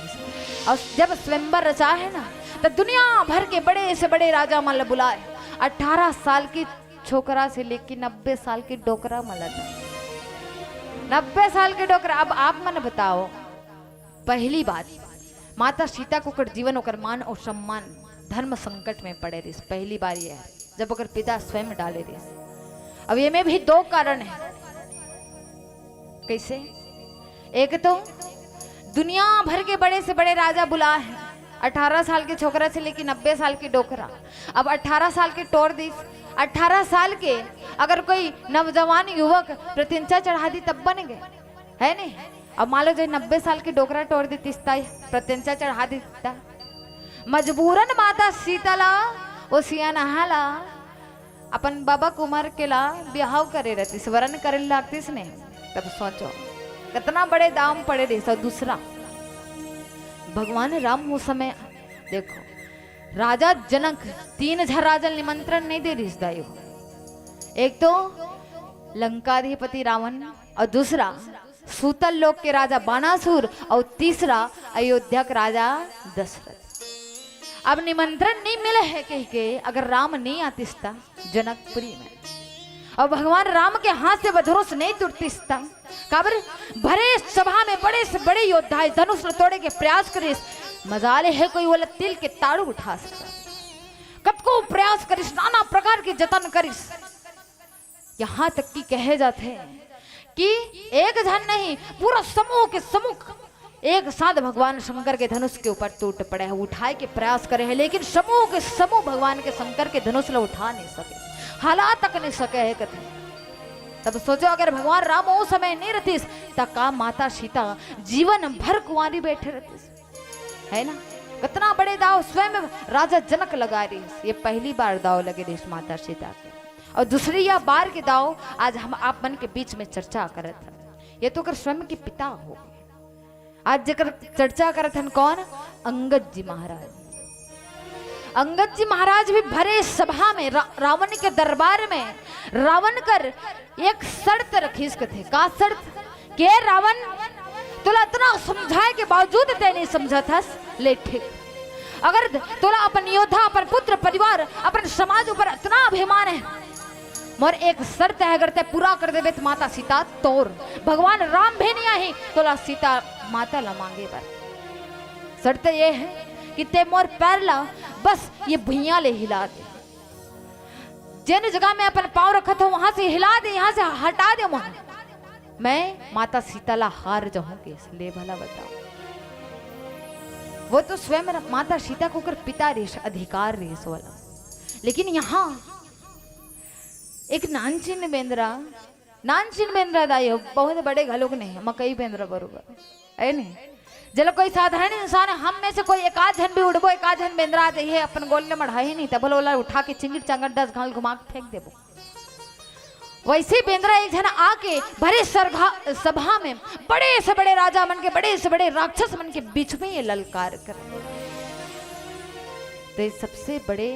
और जब स्वयंवर रचा है ना, तो दुनिया भर के बड़े से बड़े राजा मन ल बुलाए, अठारह साल के छोकरा से लेके नब्बे साल के डोकरा मन ल। नब्बे साल के डोकरा। अब आप मन बताओ, पहली बात, माता सीता के ओकर जीवन, ओकर मान और सम्मान धर्म संकट में पड़े रहिस। पहली बार ये है जब ओकर पिता स्वयं डाले रहिस। अब ये में भी दो कारण है। कैसे? एक तो दुनिया भर के बड़े से बड़े राजा बुला है, अठारह साल के छोकरा से लेके नब्बे साल के डोकरा, अब अठारह साल के टोर दिस। अठारह साल के अगर कोई नौजवान युवक प्रतिंचा चढ़ा दी तब बन गए, है नहीं? अब मान लो जो नब्बे साल के डोकरा टोर दी तिस्ता, प्रतिंचा चढ़ा दी तिस्ता, मजबूरन माता सीता ला, वो सियानहा ला, अपन बाबा कुमार के ला बिहाव करे रहतीस, वरन करे लागतीस ने। तब सोचो कितना बड़े दाव पड़े रहिस। और दूसरा, भगवान राम उस समय, देखो, राजा जनक तीन झन राजा निमंत्रण नहीं दे रहिस दाई हो। एक तो लंकाधिपति रावण, और दूसरा सूतल लोक के राजा बाणासुर, और तीसरा अयोध्या के राजा दशरथ। अब निमंत्रण नहीं मिले है कह के अगर राम नहीं आतिस ता जनकपुरी में, और भगवान राम के हाथ से वो धनुष नहीं टूटतिस ता, काबर भरे सभा में बड़े से बड़े योद्धा धनुष ल तोड़े के प्रयास करिस। मजाल है कोई वाला तिल के ताड़ू उठा सकता। कतको प्रयास करिस, नाना प्रकार के जतन करिस, यहाँ तक कि कहे जाते हैं कि एक झन नहीं, पूरा समूह के समूह एक साथ भगवान शंकर के धनुष के ऊपर टूट पड़े हैं, उठाए के प्रयास करे हैं, लेकिन समूह के समूह भगवान के शंकर के धनुष ला उठा नहीं सके, हला तक नहीं सके है कथे। तब सोचो, अगर भगवान राम वो समय नहीं रहतीस, त का माता सीता जीवन भर कुंवारी बैठे रहतीस, है ना? कितना बड़े दाव स्वयं राजा जनक लगा रहिस। ये पहली बार दाव लगे रहिस माता सीता के। और दूसरी यह बार के दाव आज हम आप मन के बीच में चर्चा करत हन। ये तो ओकर स्वयं के पिता हो। आज जेकर चर्चा करत हन कौन? अंगद जी महाराज। अंगद जी महाराज भी भरे सभा में रा-, रावण के दरबार में रावण कर एक शर्त रखिस कथे। का शर्त? के रावण, तोला इतना समझाए के बावजूद तैं नहीं समझत हस, ले ठीक। अगर तोला अपन योद्धा, अपन पुत्र, परिवार, अपन समाज ऊपर इतना अभिमान है, मोर एक शर्त है, अगर तैं पूरा कर देबे त माता सीता तोर, भगवान राम भी नहीं आही तोला सीता माता ला मांगे बर। शर्त ये है कि तैं मोर पैर ला बस ये भुइयां ले हिला दे, जेन जगह में अपन पाँव रखत हो वहां से हिला दे, यहाँ से हटा दे मोला, मैं माता सीता ला हार जाहूं। के ले भला बताओ, वो तो स्वयं माता सीता के ओकर पिता रहिस, अधिकार रहिस वाला, लेकिन यहाँ एक नानचिन बेंदरा, नानचिन बेंदरा दाई हो, बहुत बड़े घलोक नहीं, मकई बेंदरा बरोबर, है नहीं? चलो, कोई साधारण इंसान है, हम में से कोई एक आध झन भी उड़बो, एक आध झन बेंदरा आ जाइए, अपन गोल ले मढ़ाही नहीं, तब बोलो, ओला उठा के चिंगड़ चांगड़ दस घाल घुमा के फेंक देबो। वैसे बेंदरा एक झन आके भरे सरघा-, सभा में बड़े से बड़े राजा मन के, बड़े से बड़े राक्षस मन के बीच में ये ललकार कर। तो ये सबसे बड़े,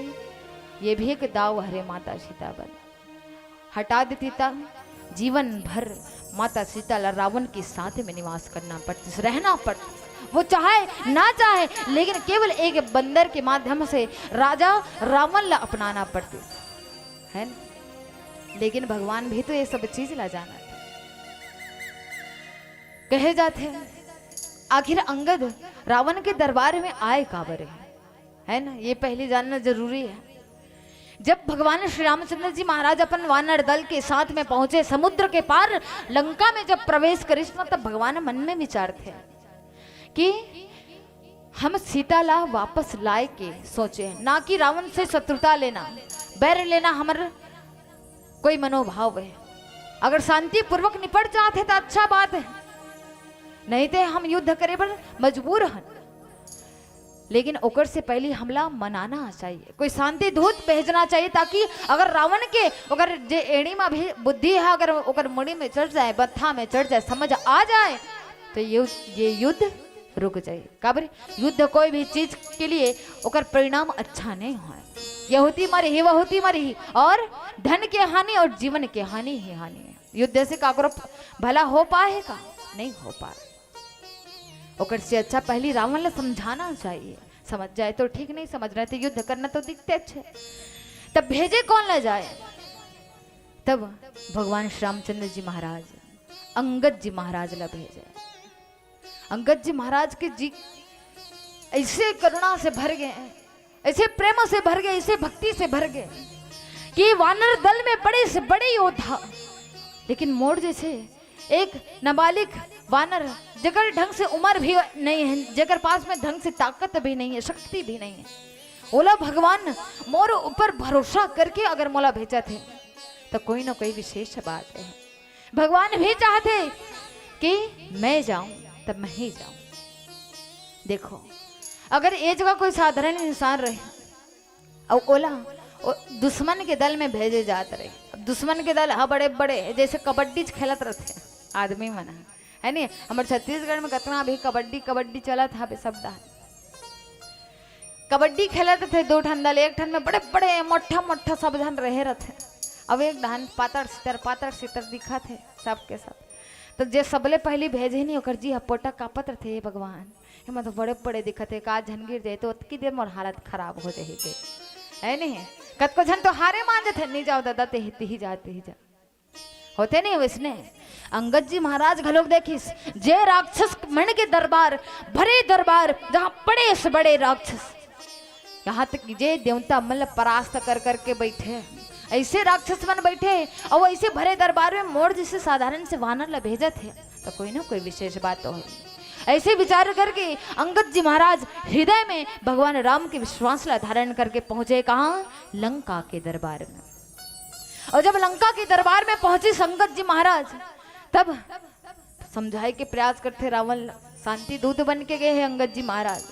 ये भी एक दाव हरे माता सीता बर। हटा देती ता जीवन भर माता सीता ला रावण के साथ में निवास करना पड़ती, रहना पड़ती। वो चाहे ना चाहे, लेकिन केवल एक बंदर के माध्यम से राजा रावण ला अपनाना पड़ती, है ना? लेकिन भगवान भी तो ये सब चीज ला जाना था। कहे जाते हैं, आखिर अंगद रावण के दरबार में आए काबर है, है ना? ये पहले जानना जरूरी है। जब भगवान श्री रामचंद्र जी महाराज अपन वानर दल के साथ में पहुंचे समुद्र के पार, लंका में जब प्रवेश करिस ना, तब भगवान मन में विचार थे कि हम सीता ला वापस लाए के सोचे, ना कि रावण से शत्रुता लेना, बैर लेना हमर कोई मनोभाव है। अगर शांतिपूर्वक निपट जात है तो अच्छा बात है, नहीं तो हम युद्ध करे बर मजबूर हन। लेकिन ओकर से पहले हमला मनाना चाहिए, कोई शांति दूत भेजना चाहिए, ताकि अगर रावण के ओकर जे एड़ी में भी बुद्धि है, अगर ओकर मुड़ी में चढ़ जाए, बत्था में चढ़ जाए, समझ आ जाए, तो ये, ये युद्ध रुक जाए। काबर? युद्ध कोई भी चीज के लिए ओकर परिणाम अच्छा नहीं होए। ये होती मरही, वो होती मरही, और धन के हानि और जीवन के हानि ही हानि है। युद्ध से काकरो भला हो पाए का? नहीं हो पाए। ओकर से अच्छा पहली रावण ला समझाना चाहिए। समझ जाए तो ठीक, नहीं समझ रहे तो युद्ध करना तो दिखते अच्छे। तब भेजे कौन ला जाए? तब भगवान श्री रामचंद्र जी महाराज अंगद जी महाराज ला भेजे। अंगद जी महाराज के जी ऐसे करुणा से भर गए, ऐसे प्रेम से भर गए, ऐसे भक्ति से भर गए कि वानर दल में बड़े से बड़े योद्धा, लेकिन मोर जैसे एक नाबालिग वानर जेकर ढंग से उमर भी नहीं है, जेकर पास में ढंग से ताकत भी नहीं है, शक्ति भी नहीं है, ओला भगवान मोर ऊपर भरोसा करके अगर मोला भेजत हे, तो कोई ना कोई विशेष बात है। भगवान भी चाहते कि मैं जाऊं, तब मैं ही जाऊं। देखो, अगर ये जगह कोई साधारण इंसान रहे, अउ ओला ओ दुश्मन के दल में भेजे जात रहे। अब दुश्मन के दल ह बड़े बड़े, जैसे कबड्डी खेलत रहते आदमी मन ह, है नी? हमर छत्तीसगढ़ में कतना अभी कबड्डी, कबड्डी चलत हवे सब डहर। कबड्डी खेलत रहते दो ठन दल, एक ठन में बड़े बड़े मोट्ठा मोट्ठा सब झन रहे रहते, अब एक डहन पातर सितर, पातर सितर दिखत हे सबके सब। तो जे सबले पहली भेजे नी, ओकर जी ह पोटा कांपत रहते, "हे भगवान, एमा तो बड़े बड़े दिखत हे, का झन गिर जाए तो ओतकी देर मोर हालत खराब हो जाही के।" है नहीं? कतको झन तो हारे मान जथे, "नहीं जाओ दादा, ते ही, तिही जा, तिही जा।" होथे नहीं वैसने? अंगद जी महाराज घलोक देखिस, जे राक्षस मन के दरबार, भरे दरबार, जहाँ बड़े से बड़े राक्षस, यहाँ तक कि जे देवता मन ल परास्त कर करके बैठे, ऐसे राक्षस मन बैठे, अउ ऐसे भरे दरबार में मोर जैसे साधारण से वानर ल भेजत हे, तो कोई ना कोई विशेष बात तो है। ऐसे विचार करके अंगद जी महाराज हृदय में भगवान राम के विश्वास ला धारण करके पहुंचे कहाँ? लंका के दरबार में। और जब लंका के दरबार में पहुंचे अंगद जी महाराज, तब समझाए के प्रयास करथे रावण ला। शांति दूत बन के गए हे अंगद जी महाराज,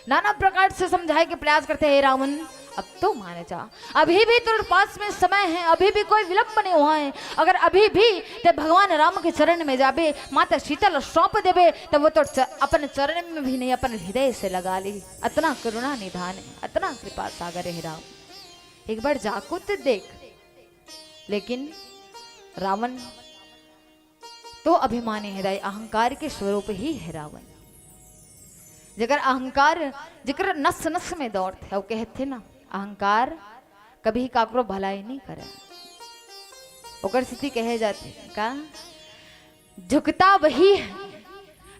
नाना प्रकार से समझाए के प्रयास करथे, "हे रावण, अब तो माने जा, अभी भी तोर पास में समय है, अभी भी कोई विलंब नहीं हुआ है। अगर अभी भी ते भगवान राम के चरण में जाबे, माता सीता ला सौंप देबे, तब वो तोर च-, अपन चरण में भी नहीं, अपन हृदय से लगा ली। अतना करुणा निधान है, अतना कृपा सागर है राम, एक बार जाको तो देख।" लेकिन रावण तो अभिमानी है दाई, अहंकार के स्वरूप ही है रावण। जेकर अहंकार, जेकर नस नस में दौड़थे, वो कहथे ना, अहंकार कभी काकरो भलाई नहीं करे। ओकर सेती कहे जाथे का, "झुकता वही है,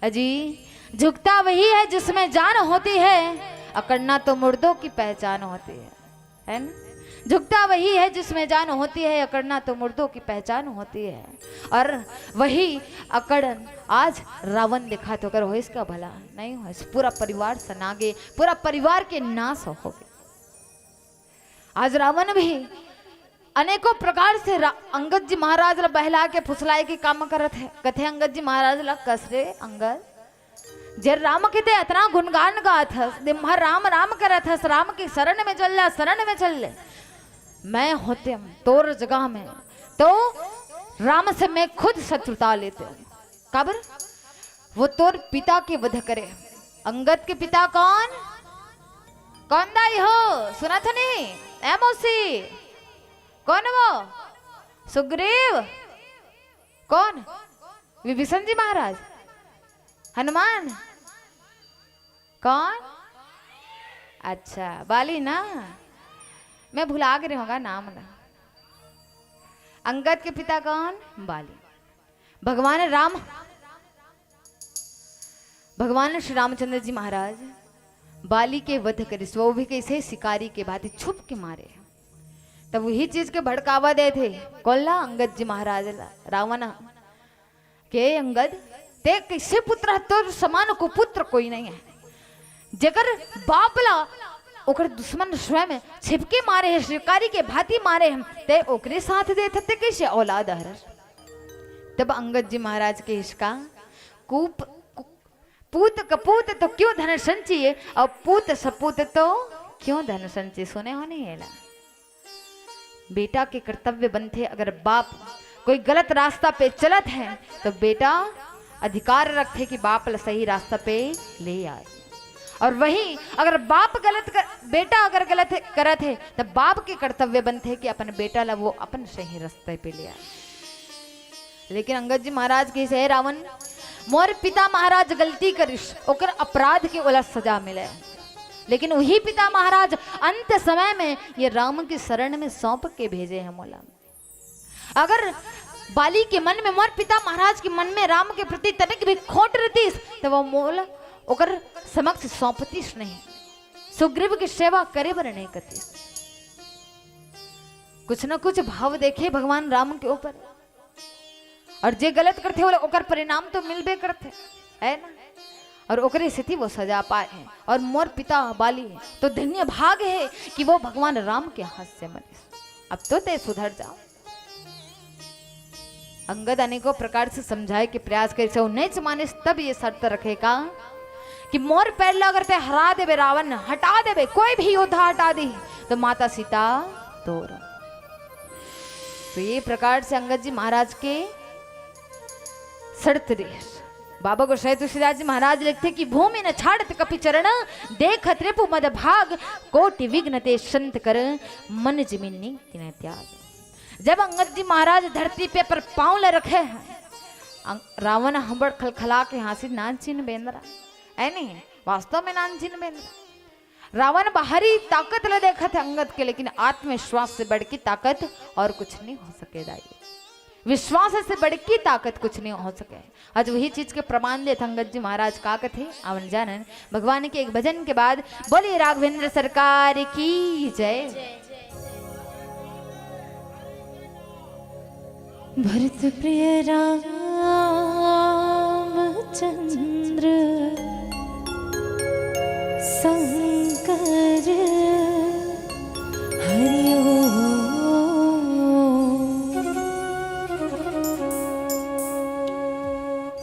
अजी, झुकता वही है जिसमें जान होती है, अकड़ना तो मुर्दों की पहचान होती है।" है ना? झुकता वही है जिसमें जान होती है, अकड़ना तो मुर्दों की पहचान होती है। और वही अकड़न आज रावण दिखात हे, ओकर होइस का भला? नहीं होइस। पूरा परिवार सना गे, पूरा परिवार के नाश हो गे। आज रावण भी अनेकों प्रकार से रा-, अंगद जी महाराज ला बहला के फुसलाए के काम करत हे। कथे अंगद जी महाराज ला, "कस रे अंगद, जे राम के ते अतना गुणगान गात हस, दिन भर राम राम करत हस, राम के शरण में चल जा, शरण में चल ले। मैं होते तोर जगह में तो राम से मैं खुद शत्रुता लेते हूँ।" काबर? वो तोर पिता के वध करे। अंगद के पिता कौन? कौन दाई हो? सुनत हो नहीं? ए मौसी, कौन वो? सुग्रीव? कौन? विभीषण जी महाराज? हनुमान? कौन? अच्छा, बाली ना? मैं भुला गे रहों गा नाम ला। अंगद के पिता कौन? बाली। भगवान राम, भगवान श्री रामचंद्र जी महाराज बाली के वध करिस, वो भी कैसे? शिकारी के भांति छुप के मारे। तब वही चीज के भड़कावा देथे, कोन ला? अंगद जी महाराज ला, रावण के। अंगद, ते कैसे पुत्र है? तोर समान कुपुत्र कोई नहीं है। जेकर बाप ला ओकर दुश्मन स्वयं छिपके मारे है, शिकारी के भांति मारे है, ते ओकरे साथ देथे, ते कैसे औलाद हरस? तब अंगद जी महाराज कहिस का, "कुप-, कु-, पूत कपूत तो क्यों धन संचिए, और पूत सपूत तो क्यों धन संचिए।" सुने हो नहीं एला? बेटा के कर्तव्य बनथे, अगर बाप कोई गलत रास्ता पे चलत है, तो बेटा अधिकार रखथे कि बाप ला सही रास्ता पे ले आए। और वहीं अगर बाप गलत कर, बेटा अगर गलत करत है, तो बाप के कर्तव्य बनथे कि अपन बेटा ला वो अपन सही रास्ते पे ले आए। लेकिन अंगद जी महाराज कहिस, "हे रावण, मोर पिता महाराज गलती करिस, ओकर अपराध के ओला सजा मिले।" लेकिन वही पिता महाराज अंत समय में ये राम की शरण में सौंप के भेजे हैं मोला। अगर बाली के मन में, मोर पिता महाराज के मन में राम के प्रति तनिक भी खोट रहतीस, तो वो मोला ओकर समक्ष सौंपतीस नहीं। सुग्रीव की सेवा करे बर नहीं करतीस। कुछ न कुछ भाव देखे भगवान राम के ऊपर। और जे गलत करथे, ओला ओकर परिणाम तो मिलबे करथे, है ना? और ओकरे सेती वो सजा पाए हे। और मोर पिता बाली हे, तो धन्य भाग हे कि वो भगवान राम के हाथ से मरिस। अब तो तैं सुधर जा। अंगद अनेकों प्रकार से समझाए के प्रयास करिस, अउ नइ मानिस, तब ये शर्त रखे का कि मोर पैर ला अगर तैं हरा देबे, रावण हटा देबे, कोई भी योद्धा हटा दे, तो माता सीता तोर। तो ये प्रकार से अंगद जी महाराज के शर्त रिहिस। बाबा गोसाई तुलसीदास जी महाराज लिखथे कि भूमि न छाड़त कपि चरण, देखत रिपु मद भाग, कोटि विघ्न ते संत कर, मन जिमि नीति न त्याग। जब अंगद जी महाराज धरती पे पर पाँव ल रखे हैं, अंग-, रावण हबड़ खलखला के हाँसिस, नान चिन्ह बेंदरा, है नहीं? वास्तव में नान चिन्ह बेंदरा। रावण बाहरी ताकत ल देखत हे अंगद के, लेकिन आत्मविश्वास से बढ़ के ताकत और कुछ नहीं हो सके दाई। विश्वास से बढ़ के ताकत कुछ नहीं हो सके। आज वही चीज के प्रमाण देत अंगद जी महाराज का कथे, आवन जानन भगवान के एक भजन के बाद। बोलिए राघवेंद्र सरकार की जय। भरत प्रिय रामचंद्र शंकर हरि ओम।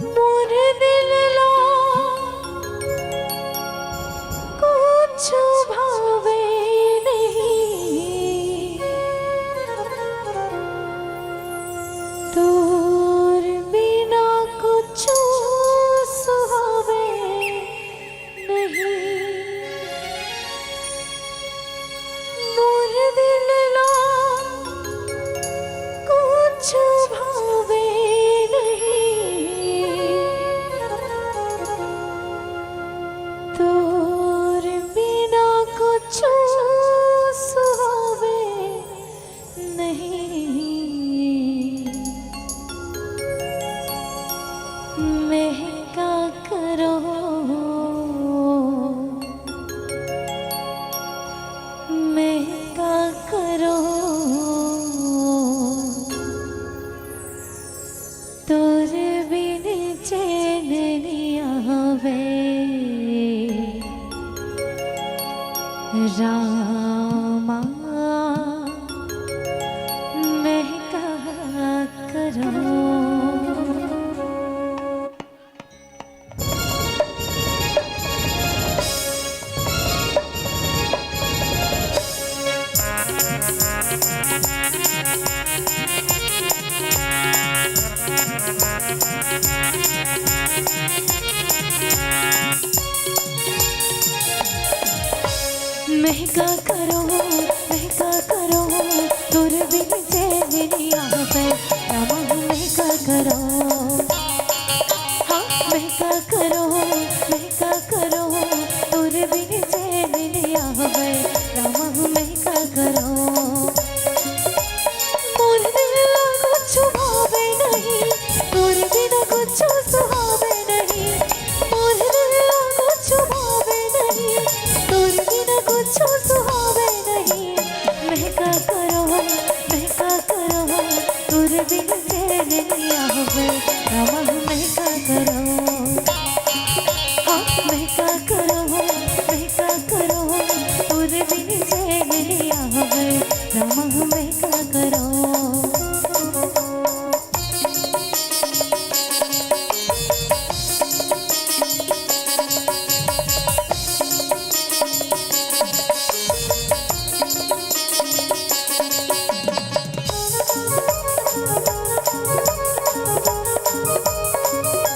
मोर दिल ला कुछ भावे नहीं, तोर बिना कुछ सुहावे नहीं। मोर दिल ला कुछ भावे नहीं, तोर बिना कुछ सुहावे नहीं। मैं का करूं, मैं का करूं, तोर बिन चैन नी आवे रामा, मैं का करूं। मैं का करूं, मैं का करूं, तोर बिन चैन नी आवे रामा, मैं का करूं। हाँ, मैं का करूं, मैं का करूं, तोर बिन चैन नी आवे रामा, मैं का करूं। मोर दिल ला कुछ भावे नहीं, तोर बिना कुछ सुहावे नहीं। मोर दिल ला कुछ भावे नहीं, तोर बिना कुछ सुहावे नहीं। मैं का करूं, मैं का करूं, तोर बिन चैन नी आवे रामा, मैं का करूं। हाँ, मैं का करूं, मैं का करूं, तोर बिन चैन नी आवे रामा, मैं का करूं।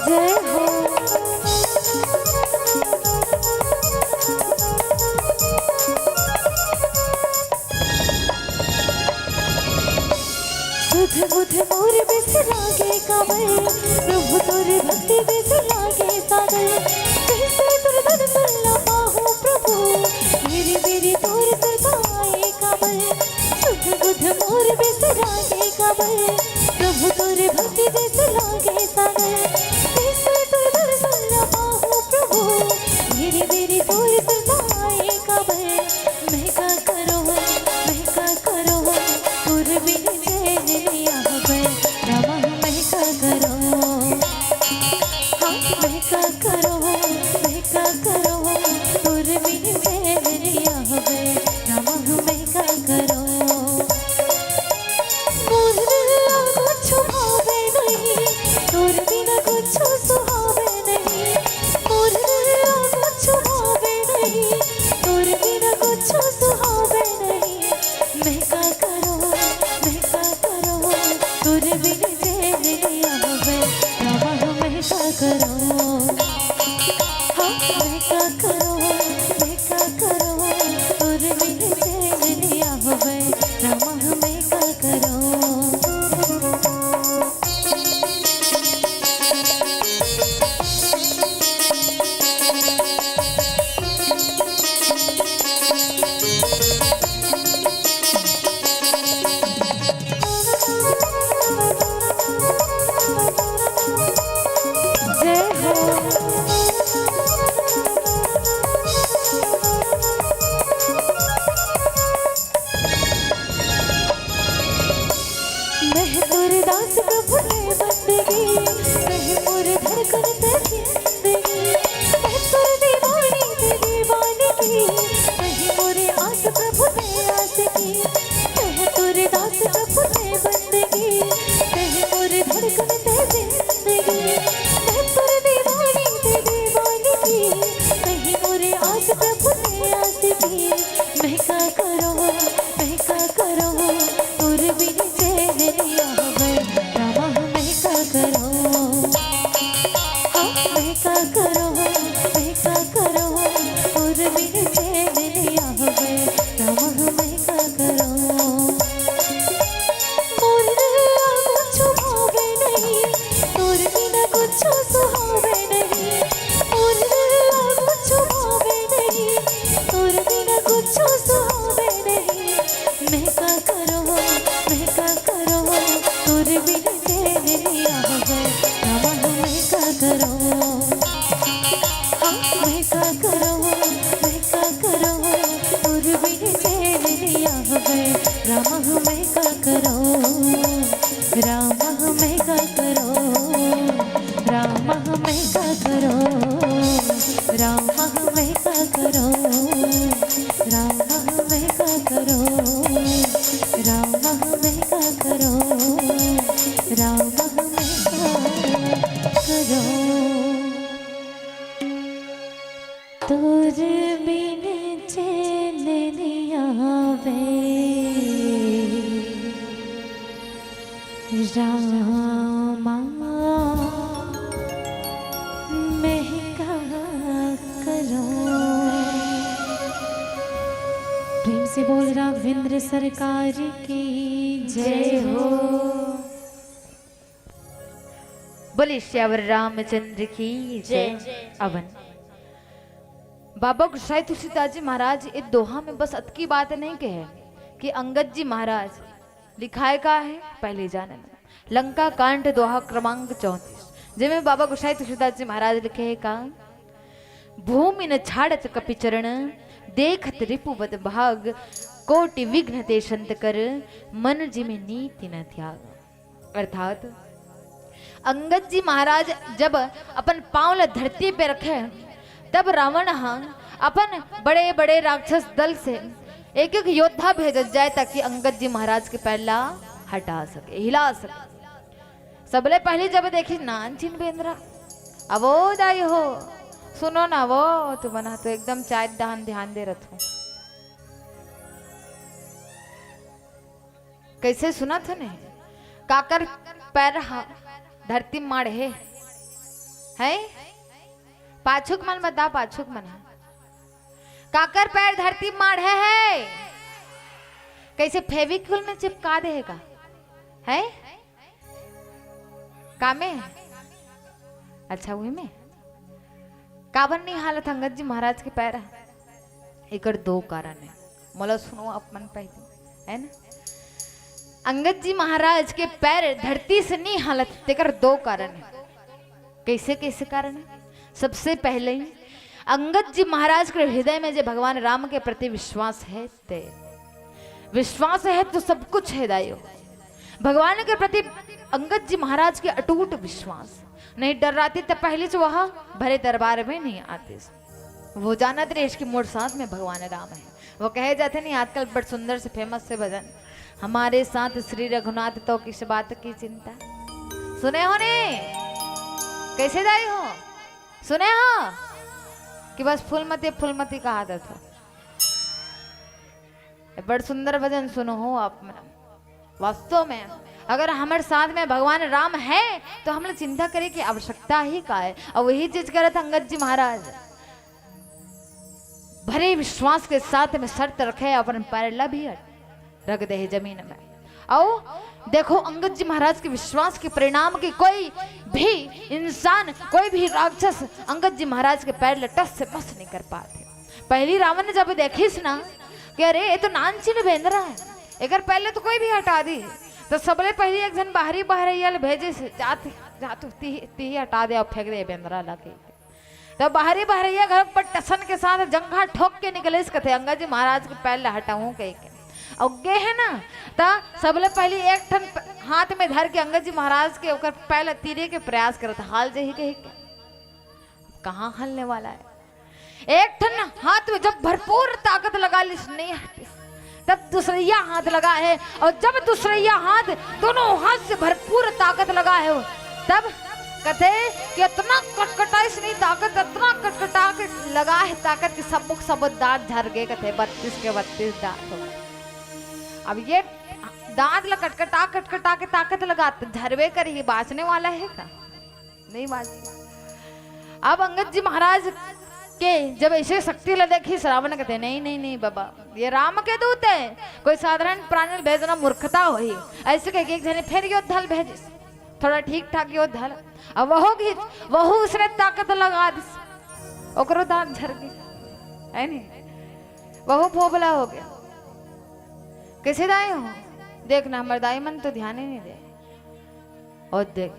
जय हो। सुध बुध मोर बिसरा गे काबर, प्रभु तोर भक्ति बिसरा गे सागर। कइसे तोर दर्शन ला पाहूं प्रभु, मेरी मेरी तोर सुरताए काबर। सुध बुध मोर बिसरा गे काबर, प्रभु तोर भक्ति बिसरा गे सागर। कइसे तोर दर्शन ला पाहूं प्रभु, मेरी मेरी तोर सुरताए काबर। मैं का करूं, मैं का करूं, तोर बिन चैन नी आवे रामा, मैं का करूं। कुछो सुहावे नहीं, मैं का करो, मैं का करो, तोर बिन चैन नहीं आवे, रामा मैं का करो। हाँ, मैं का करो, मैं का करो, तोर बिन चैन नहीं आवे, रामा मैं का करो। जय हो। मैं तोर दास प्रभु ते बंदगी, मैं मोर धड़कन ते जिंदगी, मैं तोर दीवानी ते दीवानगी, मैं मोर आस प्रभु ते आसगी, मैं तोर दास प्रभु ते बंदगी, मैं मोर धड़कन ते जिंदगी, मैं तोर दीवानी ते दीवानगी, मैं मोर आस प्रभु ते आसगी। मैं का करो, मैं का करो, तोर बिन चैन नहीं आवे, रामा मैं का करो। हाँ, मैं का करो, मैं का करो, तोर बिन चैन नहीं आवे, रामा मैं का करो। मोर कुछो भावे नहीं, तोर बिना कुछो सुहावे नहीं। मोर कुछो भावे नहीं, तोर बिना कुछो सुहावे नहीं। मैं का करो, मैं का करो, तोर बिन चैन नहीं आवे, रामा मैं का करो। हाँ, मैं का करो, मैं का करो, तोर बिन चैन नहीं आवे, रामा मैं का करो। रामा मैं का करो, रामा मैं का करो, रामा मैं का करो, रामा मैं का करो, रामा मैं का करो, रामा मैं का करो। तोर बिन चैन नहीं आवे, रामा मैं का करो। प्रेम से बोल राघवेंद्र सरकार की जय हो। बोले सियावर रामचंद्र की जय। जय। अवन बाबा गुसाई तुलसीदास जी महाराज ए दोहा में बस अतकी बात नहीं कहे कि अंगद जी महाराज लिखाय का है, पहले जाने ना। लंका कांड दोहा क्रमांक चौंतीस, जेमे बाबा गुसाई तुलसीदास जी महाराज लिखे है का, भूमि न छाड़त कपि चरण, देखत रिपु बद भाग, कोटि विघ्न ते संत कर, मन जिमि नीति न त्याग। अर्थात अंगद जी महाराज जब अपन पांव ल धरती पे रखे, तब रावण ह अपन बड़े-बड़े राक्षस दल से एक-एक योद्धा भेजत जाय, ताकि अंगद जी महाराज के पैर ला हटा सके, हिला सके। सबले पहली जब देखिस नानचिन बेंदरा, अब ओ दाई हो, सुनो ना वो, तुमन ह तो एकदम चाय डहान ध्यान दे रथो। कइसे सुनत हो ने? काकर पैर ह धरती म माढ़े हे? हैं? पाछू के मन बता, पाछू के मन ह। काकर पैर धरती म माढ़े हे? कइसे फेविक्विक में चिपका दे हे का? हैं? का में? अच्छा, उही में? काबर नहीं हालत अंगद जी महाराज के पैर ह? एकर दो कारण हे, मोला सुनो आप मन पहली, है ना? अंगद जी महाराज के पैर धरती से नहीं हालत, तेकर दो कारण हे। कैसे, कैसे कारण हे? सबसे पहले ही अंगद जी महाराज के हृदय में जे भगवान राम के प्रति विश्वास हे, ते विश्वास हे तो सब कुछ हे दायो। भगवान के प्रति अंगद जी महाराज के अटूट विश्वास, नहीं डर्रातिस त पहली से वह भरे दरबार में नहीं आतिस। वो जानत रहिस कि मोर साथ में भगवान राम हे। वो कहे जाथे नहीं, आजकल बड़ सुंदर से फेमस से भजन, "हमारे साथ श्री रघुनाथ तो किस बात की चिंता।" सुने हो ने? कैसे दाई हो? सुने हो कि बस फूलमती, फूलमती कहा देथो। बड़ सुंदर भजन सुनो हो आप मन। वास्तव में अगर हमर साथ में भगवान राम है तो हमला चिंता करे के आवश्यकता ही का है? और वही चीज करत अंगद जी महाराज भरे विश्वास के साथ में शर्त रखे, अपन पैर ला भी रख दे हे जमीन में। और देखो, अंगद जी महाराज के विश्वास के परिणाम के कोई भी इंसान, कोई भी राक्षस अंगद जी महाराज के पैर ला टस से मस नहीं कर पाते। पहली रावण ने जब देखिस ना कि अरे, ये तो नानचिन बेंदरा है, एकर पैर ला तो कोई भी हटा दी, तो सबले पहली एक झन बाहरी बहरैया ले भेजिस, जात जात तिही तिही हटा दे और फेंक दे बेंदरा ला के। तब बाहरी बहरैया घर पर टसन के साथ जंघा ठोक के निकलिस, कथे, "अंगद जी महाराज के पैर ला हटाऊं," कह के। और गे हे ना, त सबले पहली एक ठन प-, हाथ में धर के अंगद जी महाराज के ओकर पैर ला तीरे के प्रयास करत, हाल जही कह के। कहाँ हलने वाला है? एक ठन हाथ में जब भरपूर ताकत लगा लिस, नहीं हटिस, तब दूसरैया हाथ लगा है, और जब दूसरैया हाथ, दोनों हाथ से भरपूर ताकत लगा है, तब कथे कि इतना कटकटाइस नहीं ताकत, इतना कटकटा के लगा है ताकत कि सबुक सबुत दांत झर गए, कथे बत्तीस के बत्तीस दांत हो गए। अब ये दांत ला कटकटा कटकटा के ताकत लगा तो झरवे कर ही बांचने वाला है का? नहीं बांचे। अब अंगद जी महाराज के जब ऐसे शक्ति ला देखिस, रावण कथे, "नहीं, नहीं, नहीं बाबा, ये राम के दूत है, कोई साधारण प्राणी ला भेजना मूर्खता होही।" ऐसे कह के एक झने फिर योद्धा ला भेजिस, थोड़ा ठीक ठाक योद्धा ला। अब वहू घिच, वहू उसने ताकत लगा दिस, ओकरो दांत झर गए, है नहीं? वहू भोभला हो गया। कैसे दाई हो? देखना, हमर दाई मन तो ध्यान ही नहीं दे। और देख,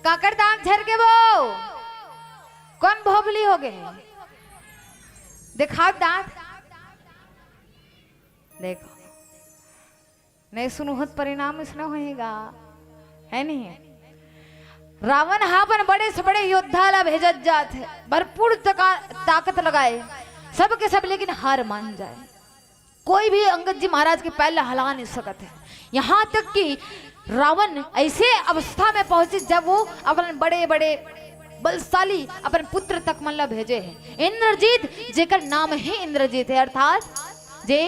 काकर दांत झर के वो कौन भोभली हो गए? दिखाओ दांत। देखो, नहीं सुनहत परिणाम इसने होएगा, है नहीं? रावण हा अपन बड़े से बड़े योद्धा ला भेजत जात है, भरपूर तका-, ताकत लगाए, सबके सब, लेकिन हार मान जाए। कोई भी अंगद जी महाराज के पैर ला हला नहीं सकत है। यहाँ तक कि रावण ऐसे अवस्था में पहुंचे जब वो अपन बड़े बड़े बलशाली अपन पुत्र तक मन ला भेजे है। इंद्रजीत, जेकर नाम ही इंद्रजीत है, अर्थात जे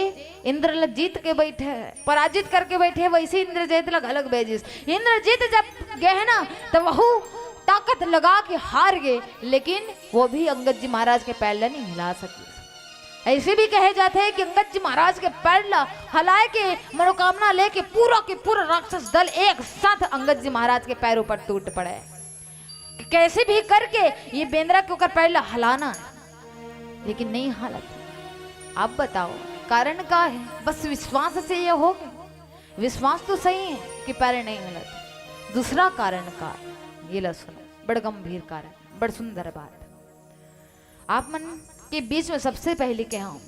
इंद्र ला जीत के बैठे है, पराजित करके बैठे है, वैसे इंद्रजीत ला घलक भेजिस। इंद्रजीत जब गए है ना, तो वहू ताकत लगा के हार गए, लेकिन वो भी अंगद जी महाराज के पैर ला नहीं हिला सके। ऐसे भी कहे जाते हैं कि अंगद जी महाराज के पैर ला हलाए के मनोकामना लेके पूरा के पूरा राक्षस दल एक साथ अंगद जी महाराज के पैर ऊपर टूट पड़े कि कैसे भी करके ये बेंदरा के ओकर पैर ला हलाना है, लेकिन नहीं हालत। आप बताओ, कारण का है? बस विश्वास से ये हो गए। विश्वास तो सही है कि पैर नहीं हलत, दूसरा कारण का है? ये ला सुनो, बड़ गंभीर कारण, बड़ सुंदर बात। आप मन के बीच में सबसे पहले कहा हूं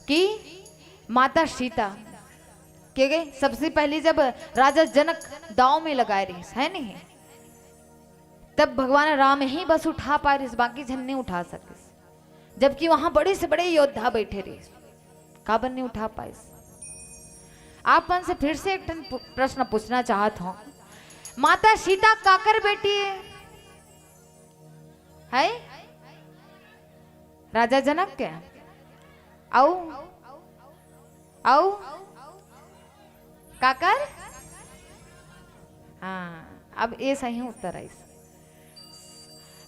कि माता सीता के गए, सबसे पहले जब राजा जनक दाव में लगाए रहिस, है नहीं, तब भगवान राम ही बस उठा पाए रहिस, बाकी झन नहीं उठा सकिस, जबकि वहां बड़े से बड़े योद्धा बैठे रहिस, काबर नहीं उठा पाइस? आप मन से फिर से एक ठन पु-, प्रश्न पूछना चाहत हूं, माता सीता काकर बेटी है? है राजा जनक के? अउ अउ काकर? हाँ, अब ये सही उत्तर आइस।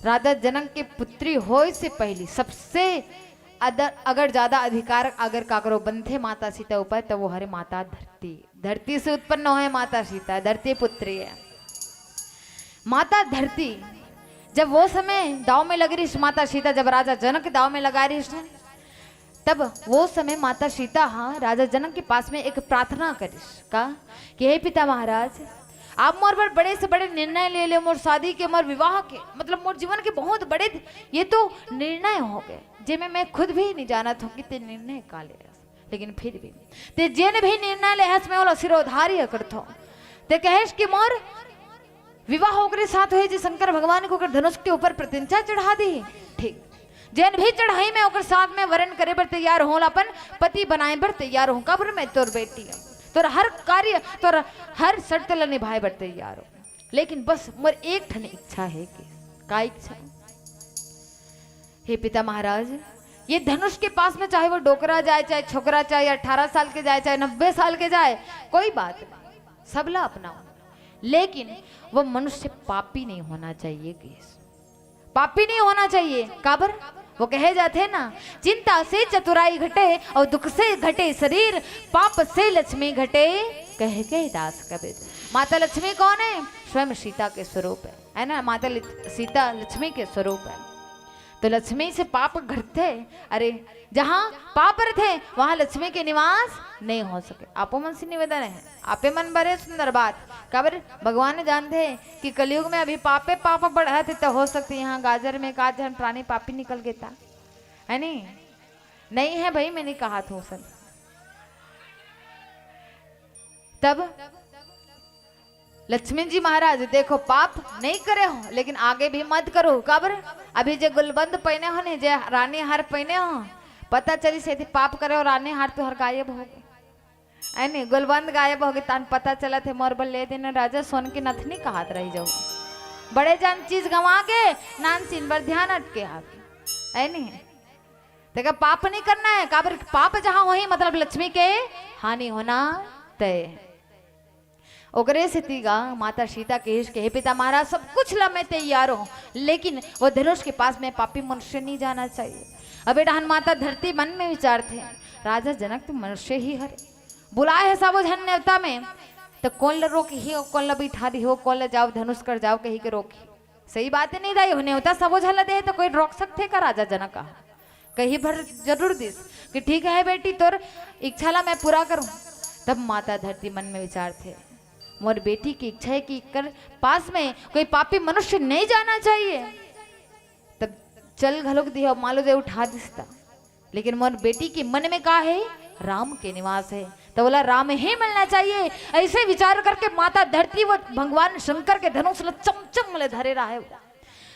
राजा जनक के पुत्री होय से पहली सबसे अदर, अगर ज्यादा अधिकार अगर काकरो बनथे माता सीता ऊपर, तो वो हरे माता धरती। धरती से उत्पन्न होय माता सीता, धरती पुत्री है। माता धरती जब वो समय दाव में लग रहिस, माता सीता जब राजा जनक दाव में लगा रहिस, तब वो समय माता सीता हा राजा जनक के पास में एक प्रार्थना करिस, का कि हे पिता महाराज, आप मोर बर बड़े से बड़े निर्णय ले ले, मोर शादी के, मोर विवाह के, मतलब मोर जीवन के बहुत बड़े ये तो निर्णय हो गए, जेमे मैं खुद भी नहीं जानत हूँ कि ते निर्णय का ले रहा। लेकिन फिर भी ते जेन भी निर्णय ले हस, मैं ओला सिरोधार्य करथो। ते कहेस कि मोर विवाह ओकरे साथ होए जे शंकर भगवान को ओकर धनुष के ऊपर प्रत्यंचा चढ़ा दी। ठीक, जेन भी चढ़ाई में ओकर साथ में वरण करे बर तैयार हों, अपन पति बनाए बर तैयार हों, काबर मैं तोर बेटी हूँ, तोर हर कार्य, तोर हर शर्त ला निभाए बर तैयार हूँ। लेकिन बस मोर एक ठन इच्छा है कि का इच्छा? हे पिता महाराज, ये धनुष के पास में चाहे वो डोकरा जाए, चाहे छोकरा, चाहे अठारह साल के जाए, चाहे नब्बे साल के जाए, कोई बात नहीं, सबला अपनाओ, लेकिन वो मनुष्य पापी नहीं होना चाहिए। केस पापी नहीं होना चाहिए। काबर? वो कहे जाते ना, चिंता से चतुराई घटे और दुख से घटे शरीर, पाप से लक्ष्मी घटे, कहे गए दास कबीर। माता लक्ष्मी कौन है? स्वयं सीता के स्वरूप है, है ना? माता लिच-, सीता लक्ष्मी के स्वरूप है। तो लक्ष्मी से पाप घटते, अरे, जहाँ पाप रथे, वहाँ लक्ष्मी के निवास नहीं हो सके। आपो मन से निवेदन है, आपे मन बड़े सुंदर बात। काबर? भगवान जानते हैं कि कलयुग में अभी पापे पाप बढ़त है, तो हो सकते यहाँ गाजर में एक आध झन प्राणी पापी निकल गेता, है नहीं? नहीं है भाई, मैं नहीं कहा था सब। तब लक्ष्मी जी महाराज, देखो, पाप नहीं करे हो, लेकिन आगे भी मत करो। काबर? अभी जे गुलबंद पहने हो ने, जे रानी हार पहने हो, पता चली से पाप करे हो, रानी हार तुहर गायब हो गए, है नी? गुलबंद गायब हो गए, तान पता चलत है, मोर बर ले देना राजा सोन के नथनी, कहत रही जाऊ। बड़े जान चीज गंवा के, नान चीज बर ध्यान अटके आगे, है नी? तेकर पाप नहीं करना है, काबर पाप जहाँ होही, मतलब लक्ष्मी के हानि होना तय है। ओकरे सेती गा माता सीता कहिस कि हे पिता महाराज, सब कुछ ला मैं तैयार हूँ, लेकिन वो धनुष के पास में पापी मनुष्य नहीं जाना चाहिए। अब ए डहन माता धरती मन में विचारथे, राजा जनक तो मनुष्य ही हरे, बुलाए है सबो झन नेवता में, तो कौन ला रोकही, कौन ला बिठा दिही, कौन ला जाओ धनुष कर जाओ कही के रोकही। सही बात है, नहीं दाई, नेवता सबो झन ला दे, तो कोई रोक सकथे का राजा जनक ह? कही भर जरूर दिस कि ठीक है बेटी, तोर इच्छा ला मैं पूरा करूँ। तब माता धरती मन में विचारथे, मोर बेटी की इच्छा है कि एकर पास में कोई पापी मनुष्य नहीं जाना चाहिए। तब चल घलोक दिहो, मान लो जे उठा दिसता, लेकिन मोर बेटी के मन में का है? राम के निवास है, तो बोला राम ही मिलना चाहिए। ऐसे विचार करके माता धरती वो भगवान शंकर के धनुष ल चमचम ले धरे रहे।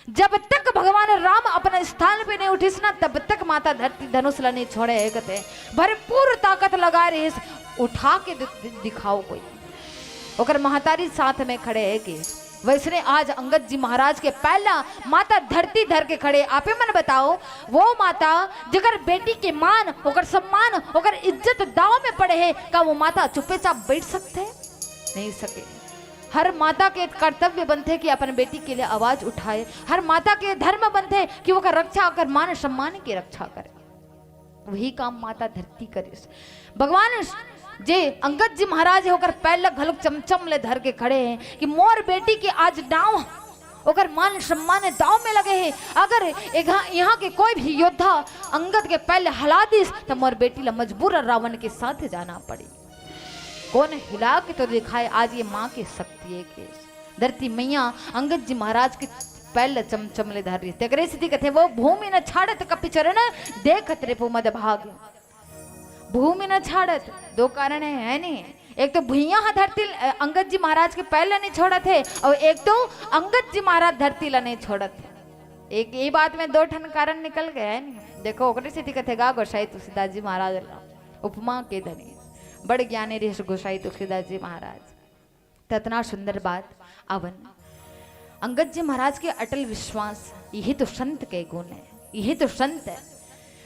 जब तक भगवान राम अपना स्थान पे नहीं उठिस ना, तब तक माता धरती धनुष ल नहीं छोड़े है, कथे भरपूर ताकत लगा रही, उठा के दि-, दि-, दिखाओ कोई। ओकर महतारी साथ में खड़े है कि वैसने आज अंगद जी महाराज के पैला माता धरती धर के खड़े। आपे मन बताओ, वो माता जेकर बेटी के मान, ओकर सम्मान, ओकर इज्जत दाव में पड़े है, का वो माता चुप्पे चाप बैठ सकथे? नहीं सके। हर माता के कर्तव्य बनथे कि अपन बेटी के लिए आवाज उठाए। हर माता के धर्म बनथे कि ओकर रक्षा, ओकर मान सम्मान के रक्षा करे। वही काम माता धरती करिस। भगवान जे अंगद जी महाराज है, ओकर पैर ल घलोक चमचम ले धर के खड़े हैं कि मोर बेटी के आज दाव, ओकर मान सम्मान दाव में लगे है। अगर एघा-, यहाँ के कोई भी योद्धा अंगद के पैर ल हला दिस, तो मोर बेटी ल मजबूर रावण के साथ जाना पड़ी। कौन हिला के तो दिखाए, आज ये माँ की शक्ति है कि धरती मैया अंगद जी महाराज के पैर ल चमचम ले धर रही। तेकरे सेती कथे, वो भूमि न छाड़त कपि चरण, देखत रिपु मद भाग। भूमि न छाड़त, दो कारण है, है नहीं? एक तो भुइयां ह धरती ल-, अंगद जी महाराज के पैर ल नहीं छोड़त है, और एक तो अंगद जी महाराज धरती ल नहीं छोड़त है। एक ये बात में दो ठन कारण निकल गए, है नहीं? देखो, ओकरे सेती कथे गा गोसाई तुलसीदास जी महाराज ला, उपमा के धनी, बड़ ज्ञानी रहिस गोसाई तुलसीदास जी महाराज। त अतना सुंदर बात। अवन अंगद जी महाराज के अटल विश्वास, यही तो संत के गुण है, यही तो संत है,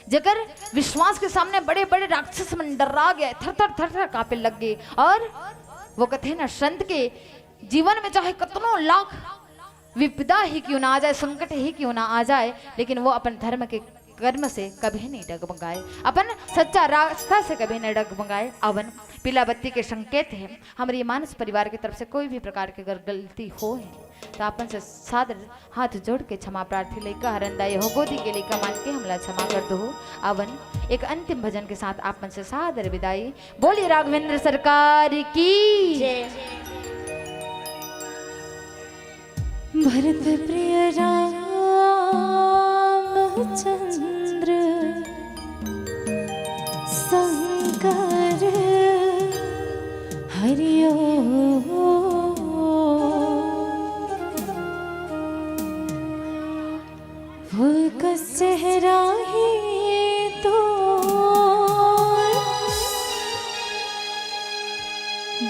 जेकर विश्वास के सामने बड़े-बड़े राक्षस मन डर्रा गए, थर-थर, थर-थर कांपे लग गए। और वो कथे ना, संत के जीवन में चाहे कतनो लाख विपदा ही क्यों ना आ जाए, संकट ही क्यों ना आ जाए, लेकिन वो अपन धर्म के कर्म से कभी नहीं डगमगाए, अपन सच्चा रास्ता से कभी नहीं डगमगाए। अवन पीला बत्ती के संकेत है। हमरी मानस परिवार की तरफ से कोई भी प्रकार की अगर गलती हो है, तो आपन से सादर हाथ जोड़ के क्षमा प्रार्थी। लइका हरन दाई हो, गोदी के लइका मान के हमला क्षमा कर दो। अवन एक अंतिम भजन के साथ आपन से सादर विदाई। बोलिए राघवेंद्र सरकार की। जय। भरत प्रिय रामचंद्र शंकर हरिओ। फूल कस चेहरा ही तो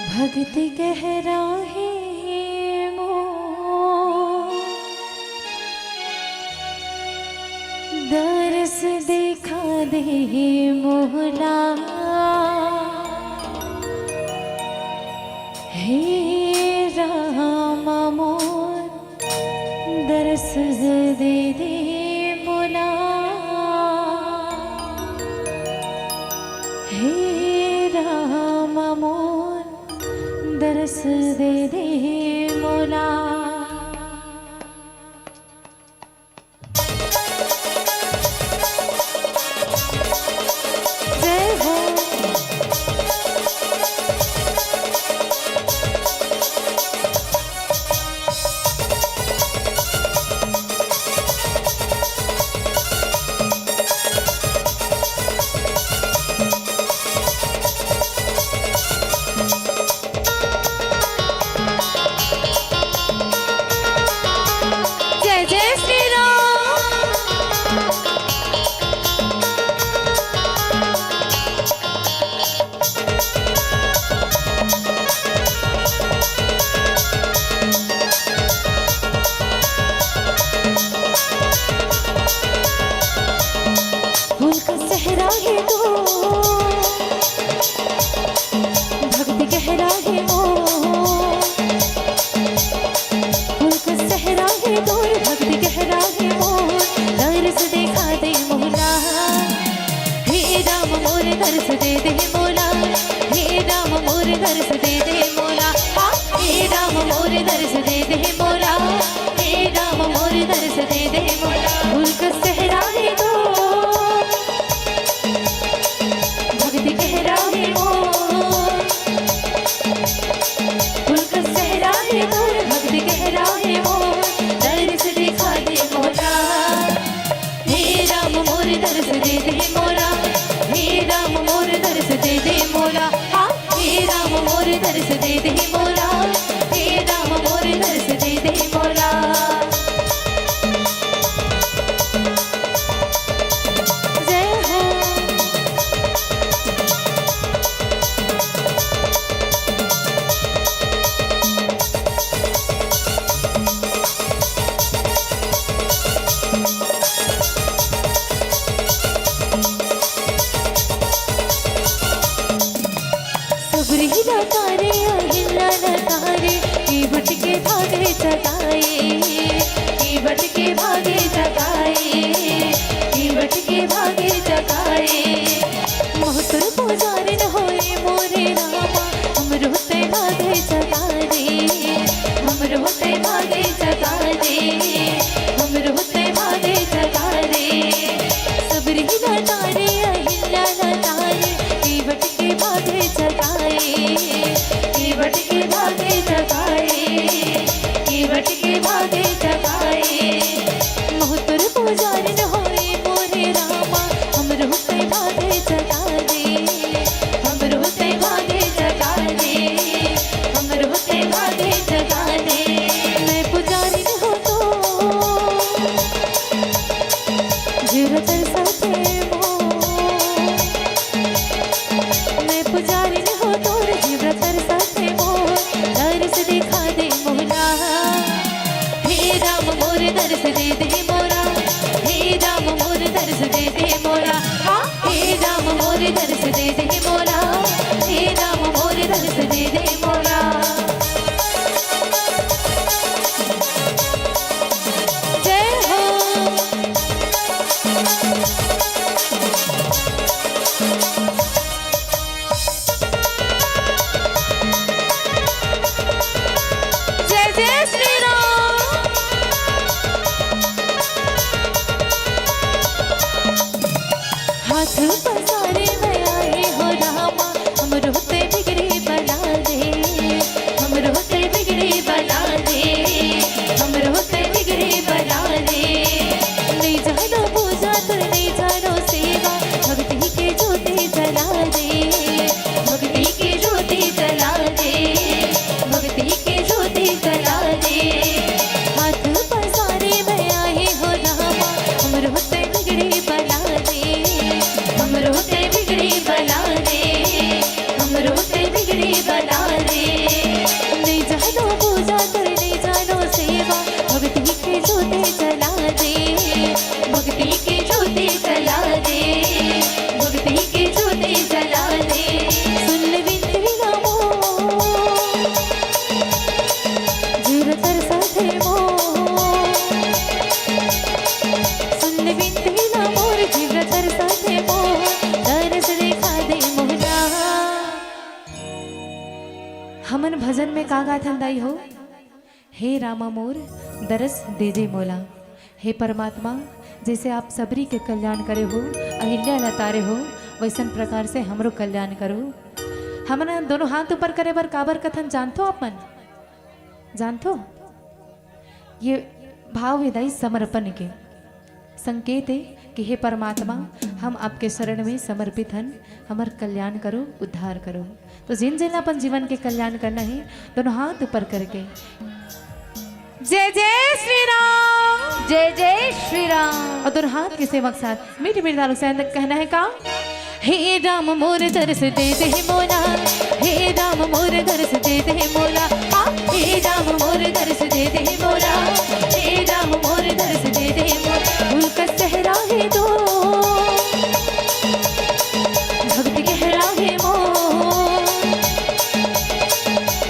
भक्ति गहरा ही मो दरस देखा। दे मोला, हे राम मोर दरस दे दे मोला, हे राम मोर दरस दे दे मोला। जय हो। जय जय श्री राम। फूल का सहरा है तू, भक्ति गहरा है मोर। फूल का सहरा है तू, भक्ति गहरा है मोर। दरस दिखा दे मोला, हे राम मोर दरस दे दे मोला, हे राम मोर दरस दे दे मोला, हाँ, हे राम मोर दरस दे दे मोला, हे राम मोर दरस दे दे मोला। फूल का सहरा है तू, भक्ति गहरा है मोर। फूल का सहरा है मोर, भक्ति गहरा है मोर। दरस दिखा दे मोला, हे राम मोर दरस दे दे मोला, हे राम मोर दरस दे दे मोला, हाँ, हे राम मोर दरस दे दे मोला, हे राम मोर दरस दे दे मोला। जय हो। सबरी लतारे, अहिल्या लतारे, की बटके भागे चकाए, की बटके भागे चकाए, की बटके भागे चकाए। महतुर पुजारिन होए मोरे रामा, हमरो ते भागे चकाए, हमरो ते भागे चकाए, हमरो ते भागे चकाए। सबरी लतारे, अहिल्या लतारे, की बटके भागे चकाए, की बटके भागे चकाए, की बटके भागे चकाए। महतुर पुजारिन होए मोरे रामा, हमरो ते भागे चकाए, हमरो ते भागे चकाए, हमरो ते भागे चकाए। मैं पुजारिन हो तो जीव तरसथे मोर। मैं पुजारिन हो तोर, जीव तरसथे मोर। दरस दिखा दे मोला, हे राम मोर दरस दे दे मोला, हे राम मोर दरस दे दे मोला, हाँ, हे राम मोर दरस दे दे मोला, हे राम मोर दरस दे दे मोला। जय हो। हमन भजन में का गाथन दाई हो? हे रामा मोर दरस दे दे मोला। हे परमात्मा, जैसे आप सबरी के कल्याण करे हो, अहिल्या ला तारे हो, वैसन प्रकार से हमरो कल्याण करो। हमन दोनों हाथ ऊपर करे बर काबर कथन जानथो आप मन? जानथो? ये भाव हे दाई समर्पण के संकेत हे कि हे परमात्मा, हम आपके शरण में समर्पित हन, हमर कल्याण करो, उद्धार करो। तो जिन जिन ला अपन जीवन के कल्याण करना हे, दोनों हाथ ऊपर करके जय जय श्री राम। जय जय श्री राम। और दोनों हाथ के सेवक साथ मीठे मीठे ताल के साथ कहना है का? हे राम मोर दरस दे दे मोला, हे राम मोर दरस दे दे मोला, आ, हे राम मोर दरस दे दे मोला, हे राम मोर दरस दे दे मोला। फूल का सहरा हे तो भक्ति गहरा हे मोर,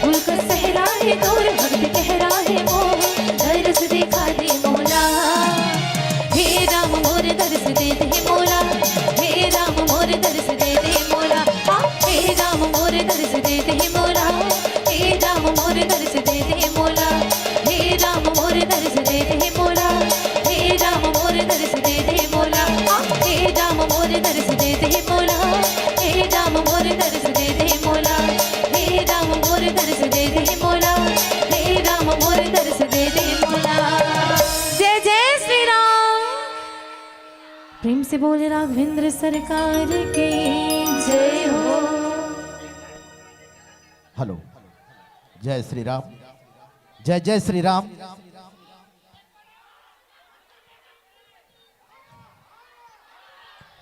फूल का सहरा हे तोर भक्ति गहरा हे मोर, दरस दिखा दे मोला। हे राम मोर दरस दे दे मोला, हे राम मोर दरस दे दे मोला, आ, हे राम मोर दरस दे दे मोला, हे राम मोर दरस दे दे मोला, हे राम मोर दरस दे दे मोला, हे राम मोर दरस दे दे मोला, आ, हे राम मोर दरस दे दे मोला, हे राम मोर दरस दे दे मोला, हे राम मोर दरस दे दे मोला, हे राम मोर दरस दे दे मोला। जय जय श्री राम। प्रेम से बोले राघवेंद्र सरकार की जय हो। हेलो, जय श्री राम, जय जय श्री राम।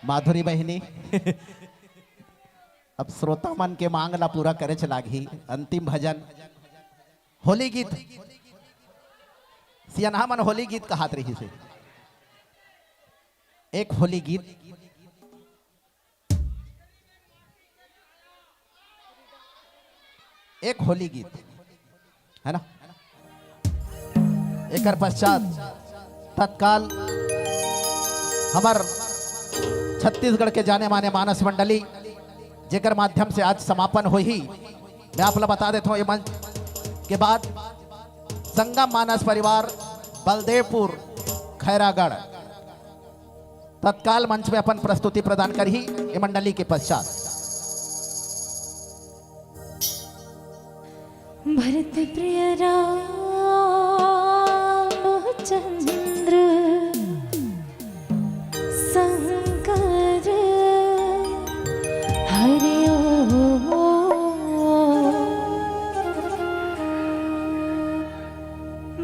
माधुरी बहिनी, अब श्रोता मन के मांग ला पूरा करे च लागही। अंतिम भजन, होली गीत, सियनहा मन होली गीत कहात रहिसे। एक होली गीत, एक होली गीत, है ना? एकर पश्चात तत्काल हमर छत्तीसगढ़ के जाने माने मानस मंडली, जेकर माध्यम से आज समापन होही, मैं आप ला बता देत हूँ, ये मंच के बाद संगम मानस परिवार बलदेवपुर खैरागढ़ तत्काल मंच में अपन प्रस्तुति प्रदान करही। ये मंडली के पश्चात भरत प्रिय रामचंद्र शंकर हरि ओम।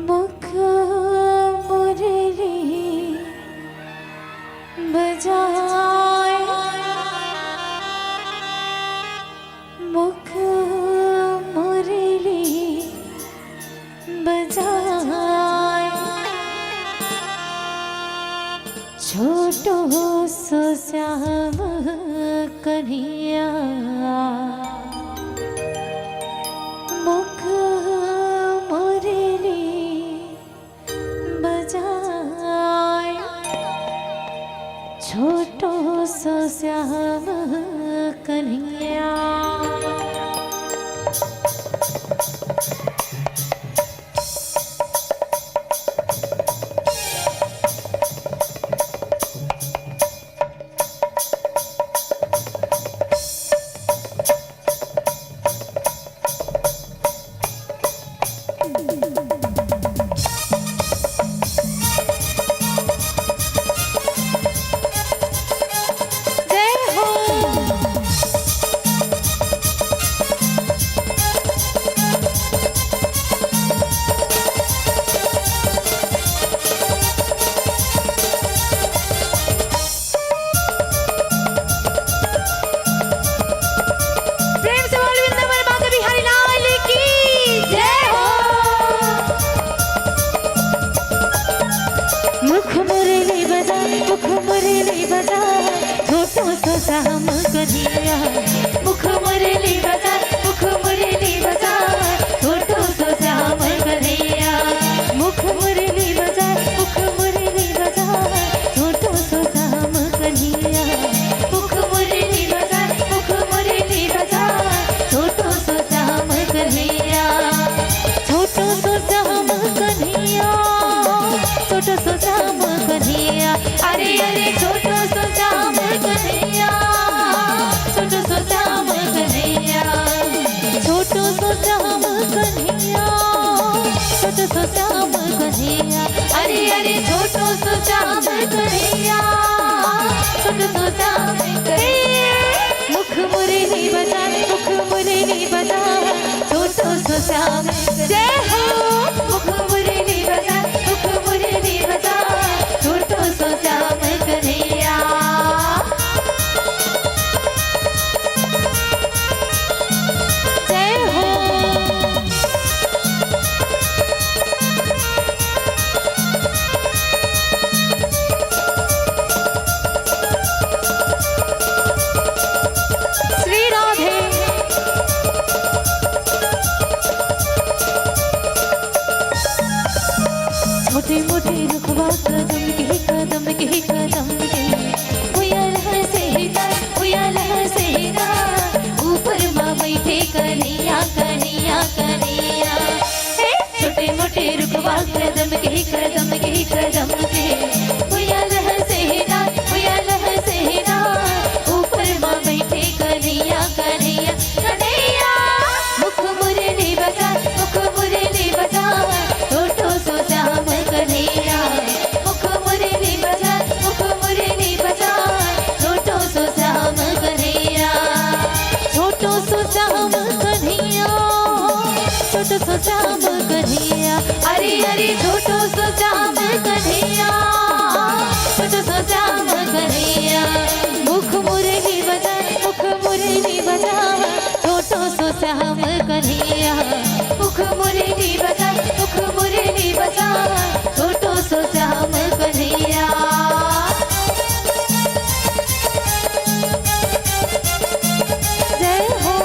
मुख मुरली बजाए, मुख मुरली बजाए, छोटो सो श्याम कन्हैया। मुख मुरली बजाए, छोटो सो श्याम कन्हैया। जय हो। प्रेम से बोल वृंदावन बांके बिहारी लाल की जय हो। मुख मुरली बजा, मुख मुरली बजा, छोटो सो श्याम कन्हैया। मुख मुरली बजा, मुख मुरली बजा, छोटो सो श्याम कन्हैया। मुख मुरली बजा, मुख मुरली बजा, छोटो सो श्याम कन्हैया। मुख मुरली बजा, मुख मुरली बजा, छोटो सो श्याम कन्हैया। मीठे कन्हैया, कन्हैया, कन्हैया। हे छोटे मोटे रुखवा कदम के, कदम के, कदम के। भुइयां लहसे ना, भुइयां लहसे ना। ऊपर मा बैठे कन्हैया, कन्हैया, कन्हैया। मुख मुरली बजा, मुख मुरली बजा। छोटो सो श्याम कन्हैया। मुख मुरली बजा, मुख मुरली बजा। छोटो सो श्याम कन्हैया। छोटो सो श्याम कन्हैया। छोटो सो श्याम कन्हैया। अरे अरे छोटो सो श्याम कन्हैया। छोटो सो श्याम कन्हैया। मुख मुरली बजा, मुख मुरली बजा। छोटो सो श्याम कन्हैया। मुख मुरली बजा, मुख मुरली बजा। छोटो सो श्याम कन्हैया। जय हो।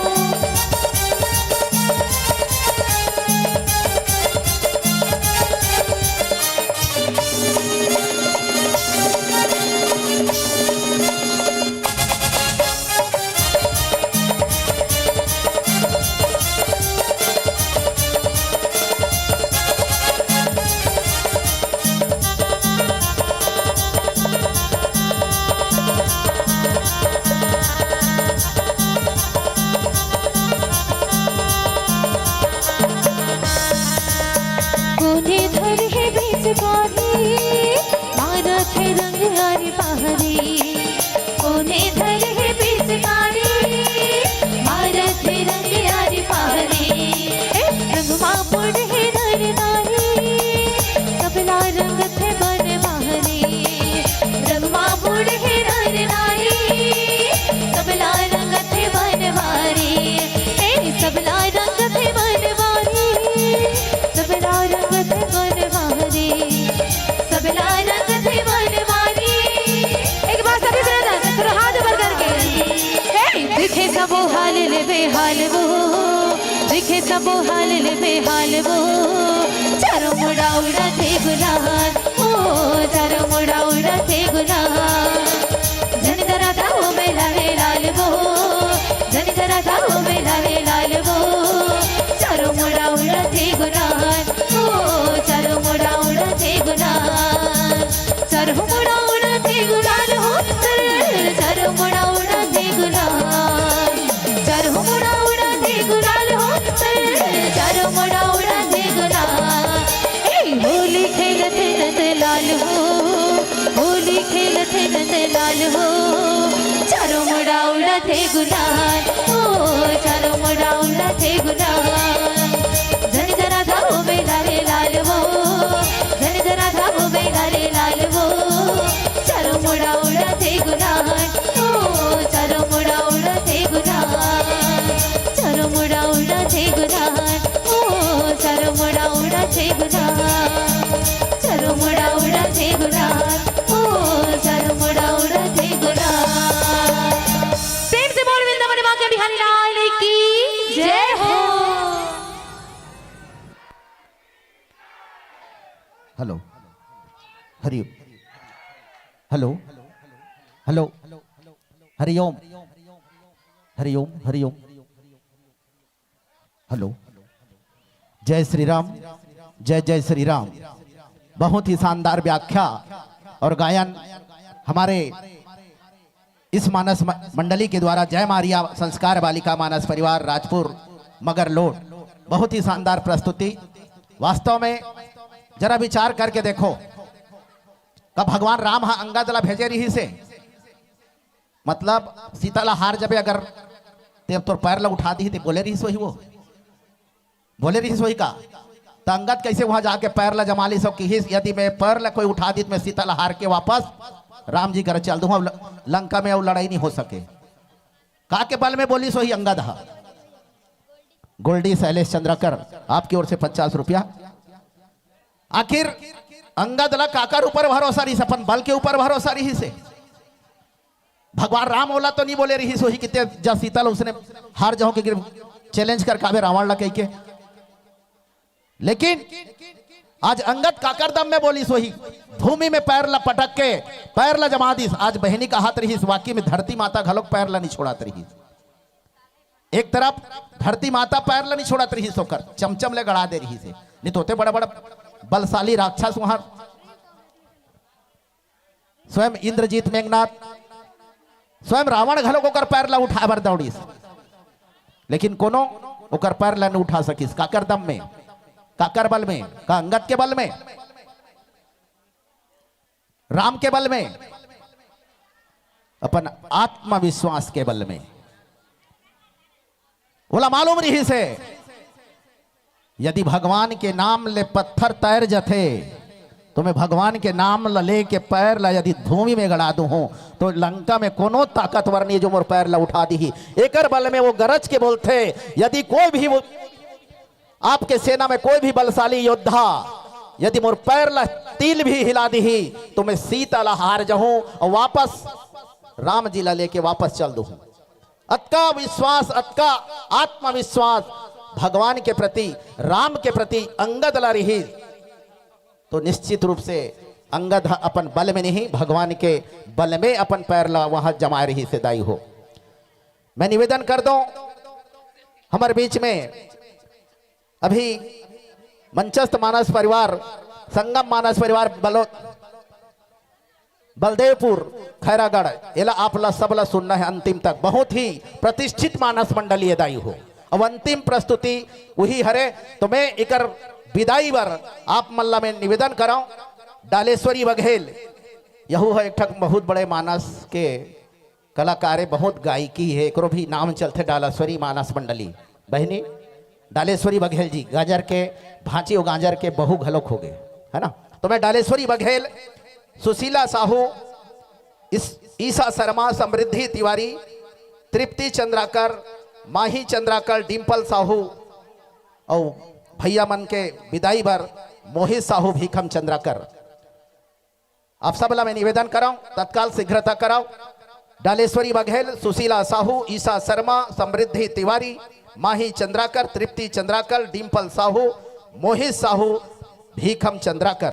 कोने धर हे बीच बारी, मारत हे रंग आरी बाहरी। कोने धर हे बीच बारी, मारत हे रंग आरी बाहरी। ए, रंगमा बुड़ हे नर नारी, सबला रंगत हे बनवारी। रंगमा बुड़ हे नर नारी, सबला रंगत हे बनवारी। ए, सबला रंगत हे बनवारी। सबला रंगत हे बनवारी। सबला रंगत हे बनवारी। एक बार सभी से ना, थोड़ा हाथ ऊपर करके। हे, दिखे सबो हाल ले बेहाल वो, दिखे सबो हाल ले बेहाल वो। चारों मुड़ा उड़ा थे गुलाल, ओ, चारों मुड़ा उड़ा थे गुलाल। जन जरा था वो बेला रे लाल वो, जन जरा था वो बेला रे लाल वो। चारों मुड़ा उड़ा थे गुलाल, ओ, चारों मुड़ा उड़ा थे गुलाल। चारों मुड़ा उड़ा थे गुलाल हो, चारों मुड़ा उड़ा थे गुलाल। चारों मुड़ा उड़ा थे गुलाल हो, चारों मुड़ा उड़ा थे गुलाल। ए, होली खेलत नंद लाल हो, होली खेलत नंद लाल हो। चारों मुड़ा उड़ा थे गुलाल, ओ, चारों मुड़ा उड़ा थे गुलाल। जन जरा था वो बेला रे लाल वो, जन जरा था वो बेला रे लाल वो। चारों मुड़ा उड़ा थे गुलाल, ओ, चारों मुड़ा उड़ा थे गुलाल। चारों मुड़ा उड़ा थे गुलाल, ओ, चारों मुड़ा उड़ा थे गुलाल। चारों मुड़ा उड़ा थे गुलाल, ओ, चारों मुड़ा उड़ा थे गुलाल। प्रेम से बोल वृंदावन माँ के बिहारी लाल की जय हो। Hello, Hari, hello, hello, Hariom, Hariom, Hariom. Hello, जय श्री राम, जय जय श्री राम। बहुत ही शानदार व्याख्या और गायन हमारे इस मानस म-, मंडली के द्वारा, जय मारिया संस्कार बालिका मानस परिवार राजपुर मगरलोड, बहुत ही शानदार प्रस्तुति। वास्तव में जरा विचार करके देखो, का भगवान राम हा अंगद ला भेजे रहिस हे, मतलब सीता ला हार जबे अगर ते तोर पैर ला उठा दिही ते बोले रहिस होही वो, बोले रहिस होही का? त अंगद कैसे वहां जाके पैर ला जमा लिस अउ किहिस, यदि मैं पैर ला कोई उठा दिस, मैं सीता ला हार के वापस राम जी घर चल दूं, अब ल-, लंका में अउ लड़ाई नहीं हो सके। का के बल में बोलिस होही अंगद हा? गोल्डी शैलेश चंद्राकर, आपकी ओर से पचास रुपया। आखिर अंगद ला काकर ऊपर भरोसा रहिस? अपन बल के ऊपर भरोसा रहिस हे। भगवान राम ओला तो नहीं बोले रहिस होही कि ते जा सीता ला उसने हार जाओ के गिर-, चैलेंज कर काबे रावण ला कहिके। लेकिन आज अंगद काकर दम में बोलिस होही, भूमि में पैर ला पटक के पैर ला जमा दिस। आज बहिनी का हाथ रहिस, वाकई में धरती माता घलोक पैर ला नहीं छोड़ात रहिस। एक तरफ धरती माता पैर ला नहीं छोड़त रहिस, ओकर चमचम ले गड़ा दे रहिस हे। नहीं तो ओते बड़ा बड़ा बलशाली राक्षस वहां, स्वयं इंद्रजीत मेघनाथ, स्वयं रावण घलोक ओकर पैर ला उठाए बर दौड़िस, लेकिन कोनो ओकर पैर ला नहीं उठा सकिस। काकर दम में, काकर बल में? का अंगद के बल में, राम के बल में, अपन आत्मविश्वास के बल में। ओला मालूम रहिस हे, यदि भगवान के नाम ले पत्थर तैर जथे, तो मैं भगवान के नाम ल लेके पैर ला यदि धूमि में गड़ा दूहूं, तो लंका में कोनो ताकतवर नहीं जो मोर पैर ला उठा दीही। एकर बल में वो गरज के बोलथे, यदि कोई भी वो, आपके सेना में कोई भी बलशाली योद्धा यदि मोर पैर ला तिल भी हिला दीही, तो मैं सीता ला हार जाहूं और वापस राम जी ला लेके वापस चल दूहूं। अतका विश्वास, अतका आत्मविश्वास भगवान के प्रति, राम के प्रति अंगद ला रहिस, तो निश्चित रूप से अंगद ह अपन बल में नहीं, भगवान के बल में अपन पैर ला वहां जमाए रहिस हे दाई हो। मैं निवेदन कर दूं, हमर बीच में अभी मंचस्थ मानस परिवार, संगम मानस परिवार बलो-, बलदेवपुर खैरागढ़, एला आप ला सब ला सुनना है अंतिम तक। बहुत ही प्रतिष्ठित मानस मंडली हे दाई हो। अब अंतिम प्रस्तुति वही हरे, तो मैं एकर विदाई बर आप मन ला मैं निवेदन करंव, डालेश्वरी बघेल, यहू ह एक ठक बहुत बड़े मानस के कलाकार हे, बहुत गायकी हे, एकरो भी नाम चलथे डालेश्वरी मानस मंडली। बहिनी डालेश्वरी बघेल जी, गांजर के भांची अउ गांजर के बहू घलोक होगे, है ना? तो मैं डालेश्वरी बघेल, सुशीला साहू, इस-, ईशा शर्मा, समृद्धि तिवारी, तृप्ति चंद्राकर, माही चंद्राकर, डिंपल साहू अउ भैया मन के विदाई बर मोहित साहू, भीखम चंद्राकर। आप सब ला मैं निवेदन करंव, तत्काल शीघ्रता करव। डालेश्वरी बघेल, सुशीला साहू, ईशा शर्मा, समृद्धि तिवारी, माही चंद्राकर, तृप्ति चंद्राकर, डिंपल साहू, मोहित साहू, भीखम चंद्राकर।